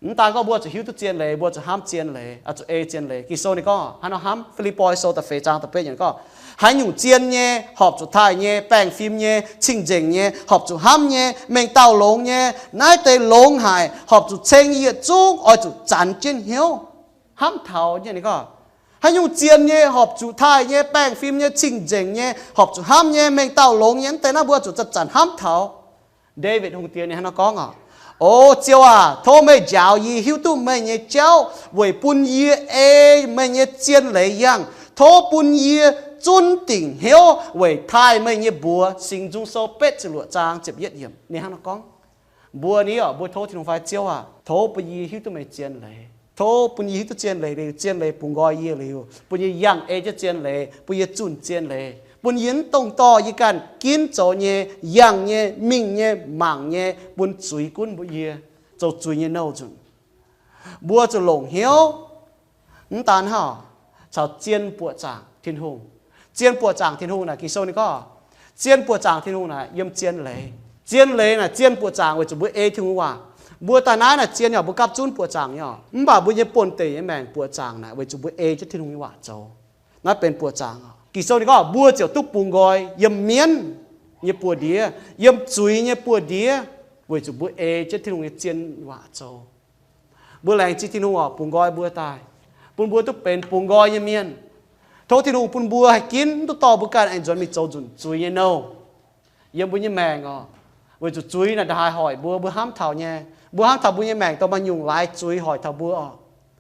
Mv daan gorngv mbuo zuqc hiuv duqv zien leiz, mbuo zuqc hnamv zien leiz, zuqc ei zien leiz. Ging-Sou ninh gorngv hnangv nor hnamv, Fi^lipv^poi Sou da'feix zaang da'betv yiemc gorngv, haaix nyungc zien nyei, horpc zuqc taaih nyei, baengh fim nyei, cing-nzengc nyei, horpc zuqc hnamv nyei, mengh dauh longx nyei, naaiv deix longx haic, horpc zuqc ceng, yie yietc zungv oix zuqc zanx jienv hnyouv hnamv taux nyei. Ninh gorngv haaix nyungc zien nyei, horpc zuqc taaih nyei, baengh fim nyei, cing-nzengc nyei, horpc zuqc hnamv nyei, mengh dauh longx nyei, mv deix naaiv mbuo zuqc zanc-zanc hnamv taux. Ndaawitv Hungh Diex ninh hnangv nor gorngv oc, O Ziouv aac, tov meih njaaux yie hiuv duqv meih nyei jauv weic bun yie ei meih nyei zien leiz yangh. Tov bun yie zunv dingc hnyouv weic taaih meih nyei mbuox. Singx Nzung Sou betv ziepc luoqc zaang ziepc yietv yiemc ninh hnangv nor gorngv. Mbuo ni oc, mbuo tov Tin-Hungh fai, Ziouv aac, tov bun yie hiuv duqv meih zien leiz. Tov bun yie hiuv duqv zien leiz liuz, zien leiz bungx nqoi yie liuz, bun yie yangh ei jienv zien leiz, bun yie zunh zien leiz, bun yie mv dongh dorh yie ganh ginv zoux nyei, yangh nyei, mingh nyei, mangc nyei, bun zuiz gunv mbuo yie, zoux zuiz nyei nouh nzunc. Mbuo zuqc longc hnyouv, mv daan hnangv, caux zien buoqc zaangc Tin-Hungh. Zien buoqc zaangc Tin-Hungh naaic, Ging-Sou ninh gorngv, zien buoqc zaangc Tin-Hungh naaic yiem zien leiz. Zien leiz naaic zien buoqc zaangc weic zuqc mbuo ei Tin-Hungh nyei waac. Mbuo daaih naaiv naaic zien yaac mbuo gapv zunv buoqc zaangc nyei oc. Mv baac mbuo nyei buonv-deic nyei maengc buoqc zaangc naaic weic zuqc mbuo ei jienv Tin-Hungh nyei waac zoux. Naaiv benx buoqc zaangc oc. Ging-Sou ninh gorngv mbuo ziouc duqv bungx nqoi yiem mienv nyei buoz-ndiev, yiem zuiz nyei buoz-ndiev, weic zuqc mbuo ei jienv Tin-Hungh nyei zien waac zoux. Mbuo laengz zingh Tin-Hungh oc, bungx nqoi mbuo daaih, bun mbuo duqv benx bungx nqoi nyei mienh. Tov Tin-Hungh bun mbuo haih ginv, mv duqv dorh mbuo ganh aengx nzuonx mingh zoux nzunc zuiz nyei nouh yiem mbuo nyei maengc oc. Weic zuqc zuiz naaic ndongc haaix hoic mbuo, mbuo hnamv taux nyei. Mbuo hnamv taux mbuo nyei maengc dongh maaih nyungc laaix zuiz hoic taux mbuo oc.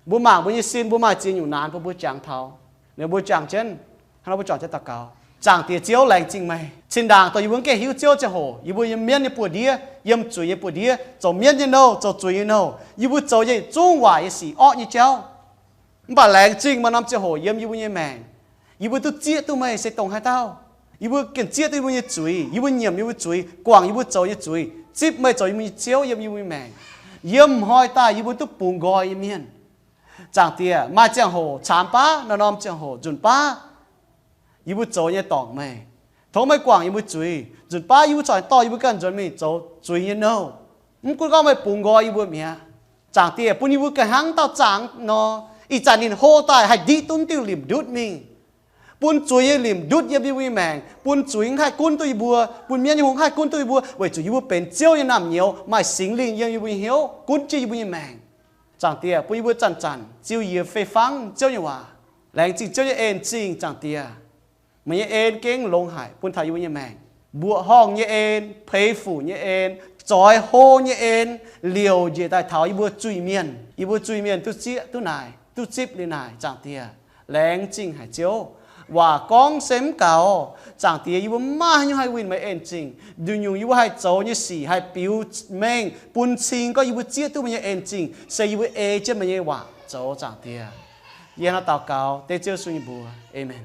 Mbuo mangc mbuo nyei sin, mbuo maaih ziex nyungc naanx bun mbuo jangx taux. Ninh mbuo jangx jienv, hnangv nor mbuo juangc jienv daux gaux. Zaangc Diex Ziouv, laengz zingh meih. Cin-ndaangc dongh yie mbuo mv gaengh hiuv Ziouv ziangh hoc, yie mbuo yiem mienv nyei buoz-ndiev, yiem zuiz nyei buoz-ndiev, zoux mienv nyei nouh, zoux zuiz nyei nouh, yie mbuo zoux nyei zungv waaic nyei sic, orqv nyei jauv. Mv baac laengz zingh maaih norm ziangh hoc yiem yie mbuo nyei maengc, yie mbuo duqv zieqv duqv meih se dongh haaix dauh. Yie mbuo gengh zieqv duqv yie mbuo nyei zuiz, yie mbuo nyiemc yie mbuo zuiz, guangc yie mbuo zoux nyei zuiz, zipv meih zoux yie mbuo nyei Ziouv yiem yie mbuo nyei maengc. Yiem hnoi daaih yie mbuo duqv bungx nqoi nyei mienh. Zaangc Diex, maaih ziangh hoc caamx baav, norm-norm ziangh hoc nzunc baav yie mbuo zoux nyei dorngc meih. Tov meih guangc yie mbuo zuiz. Nzunc baav yie mbuo corc dorh yie mbuo ganh nzuonx mingh zoux zuiz nyei nouh. Mv gunv gorngv meih bungx nqoi yie mbuo mi'aqv. Zaangc Diex, bun yie mbuo ganh hnangv dauh zaangc nor, ih zanc ninh hlo daaih haih ndiqv duqv diuh limc ndutv mingh, bun zuiz nyei limc ndutv yiem yie mbuo nyei maengc, bun zuiz mv haih gunv duqv yie mbuo, bun mienv nyei hungh mv haih gunv duqv yie mbuo, weic zuqc yie mbuo benx Ziouv nyei naamh nyouz, maaih Singx Lingh yiem yie mbuo nyei hnyouv gunv jienv yie mbuo nyei maengc. Zaangc Diex, bun yie mbuo zanc-zanc ziux yiez fei fangv Ziouv nyei waac. Laengz zingh Ziouv nyei en zingh, Zaangc Diex. Meih nyei en gengh longx haic bun taux yie mbuo nyei maengc. Mbuoqc horngh nyei en, peix fuc nyei en, zoix hlo nyei en, liouc njiec daaih taux yie mbuo zuiz-mienh. Yie mbuo zuiz-mienh duqv zieqv duqv naaic, duqv zipv liuz naaic, Zaangc Diex. Laengz zingh haic Ziouv. Waac gorngv se mv gaux, Zaangc Diex, yie mbuo mv maaih haaix nyungc haih winh meih en zingh. Nduqc nyungc yie mbuo haih zoux nyei sic haih biux mengh bun cing gorngv yie mbuo zieqv duqv meih nyei en zingh se yie mbuo ei jienv meih nyei waac zoux, Zaangc Diex. Yie hnangv naaiv daux gaux dengv Ziouv Yesu nyei mbuox. Aamen.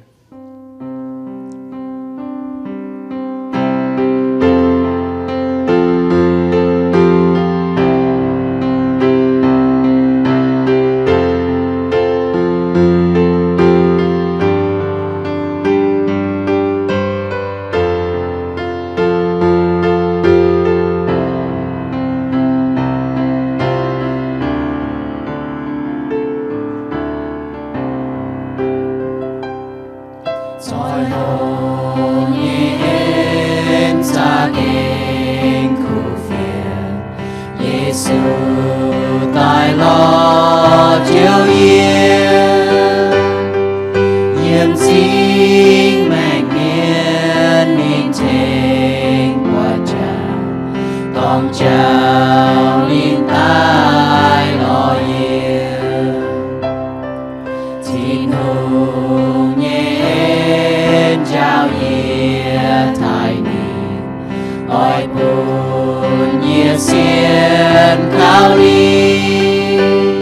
Zoih hoc nyei en za'gengh kuv fienx, Yesu daaih lorz Ziouv yie. Yiem cing maengc mienh ninh tengx buatc jangx, dorng jauv ninh daaih lorz yie. Tin-Hungh nyei en njaaux yie taaih ninh, oix bun yie sienx kaux ninh,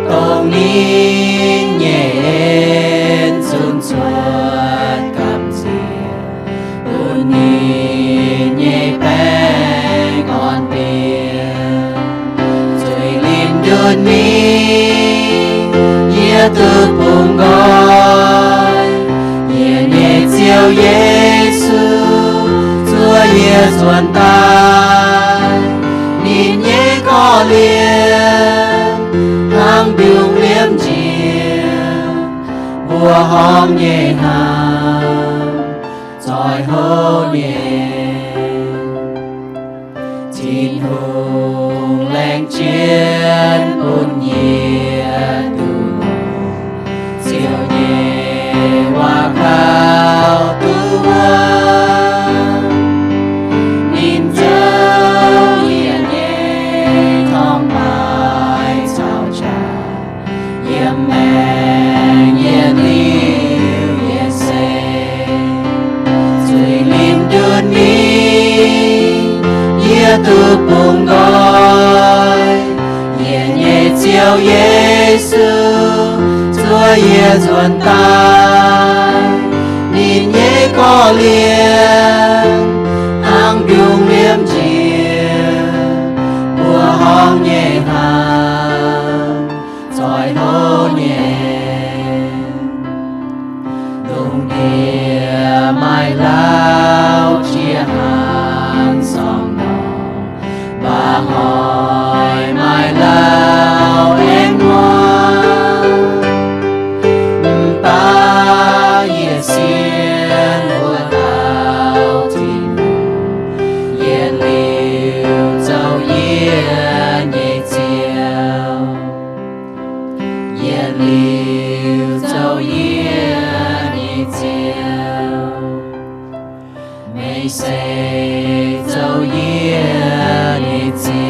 dongh ninh nyei en zunc cuotv gamh nziex, bun ninh nyei baengh orn diex. Zuiz limc ndunh mingh, yie duqv bungx nqoi. Yie nyei Ziouv Yesu zuov yie nzuonx daaih. Ninh nyei korv-lienh hnangv mbiungc liemh njiec mbuo horngh nyei hnaangx, zoih hoc nyei. Tin-Hungh laengz jienv bun yie duqv longc Ziouv nyei waac kaux duqv wuov. Ninh zoux yie nyei torngv-baaix caux jaax. Yiem maengc yietc liuz yietc seix, zuiz limc ndunh mingh, yie duqv bungx nqoi. Yie nyei Ziouv Ziouv Yesu zuov yie nzuonx daaih, ninh nyei korv-lienh hnangv mbiungc liemh njiec, mbuo horngh nyei hnangv zoih hlo nyei. Lungh ndiev maaih lauh jiex hnangv sorngh-ndoqv, mbaa hnoi maaih lauh aengx muangx. Mv baac yie sienx wuov dauh Tin-Hungh, yietc liuz zoux yie nyei Ziouv. Yietc liuz zoux yie nyei Ziouv. Meih se zoux yie nyei Ziouv.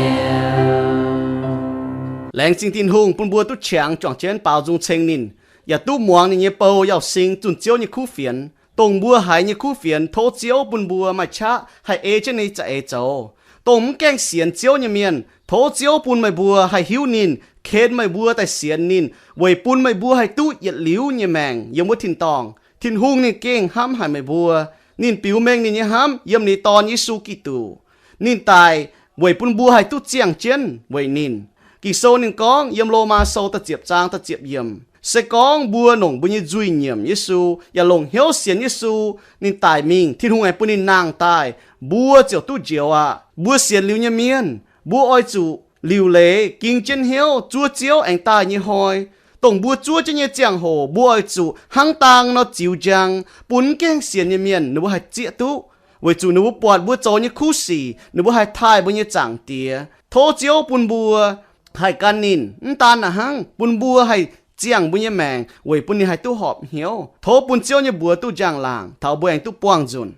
Laengz zingh Tin-Hungh bun mbuo duqv qangx juangc jienv baaux nzung ceng ninh, yaac duqv muangx ninh nyei bou yauh sing zunh Ziouv nyei kuv fienx. Dongh mbuo haiz nyei kuv fienx, tov Ziouv bun mbuo maaih qaqv haih ei jienv ninh nyei za'eix zoux. Dongh mv gaengh sienx Ziouv nyei mienh, tov Ziouv bun meih mbuo haih hiuv ninh, ken meih mbuo daaih sienx ninh, weic bun meih mbuo haih duqv yietc liuz nyei maengc yiem wuov tin-dorngh. Tin-Hungh ninh gengh hnamv haic meih mbuo. Ninh biux mengh ninh nyei hnamv yiem ninh nyei Dorn, Yesu Giduc. Ninh daic weic bun mbuo haih duqv ziangh jienv weic ninh. Ging-Sou ninh gorngv yiem Lomaa Sou da'ziepc zaang da'ziepc yiemc, se gorngv mbuo longc mbuo nyei nzuih nyiemc Yesu, yaac longc hnyouv sienx Yesu, ninh daic mingh, Tin-Hungh aengx bun ninh nangh daaih, mbuo ziouc duqv njoux aqv. Mbuo sienx liuz nyei mienh, mbuo oix zuqc liuc leiz, ging jienv hnyouv zuov Ziouv aengx daaih nyei hnoi. Dongh mbuo zuov jienv nyei ziangh hoc, mbuo oix zuqc hnangv dang nor ziux njang, bun mv gaengh sienx nyei mienh ninh mbuo haih zieqv duqv, weic zuqc ninh mbuo buatc mbuo zoux nyei kuv sic, ninh mbuo haih taaih mbuo nyei Zaangc Diex. Tov Ziouv bun mbuo haih gan ninh, mv daan naaic hnangv, bun mbuo haih ziangh mbuo nyei maengc weic bun ninh haih duqv horpc hnyouv. Tov bun Ziouv nyei mbuox duqv njang-laangc taux mbuo aengx duqv buangh nzunc.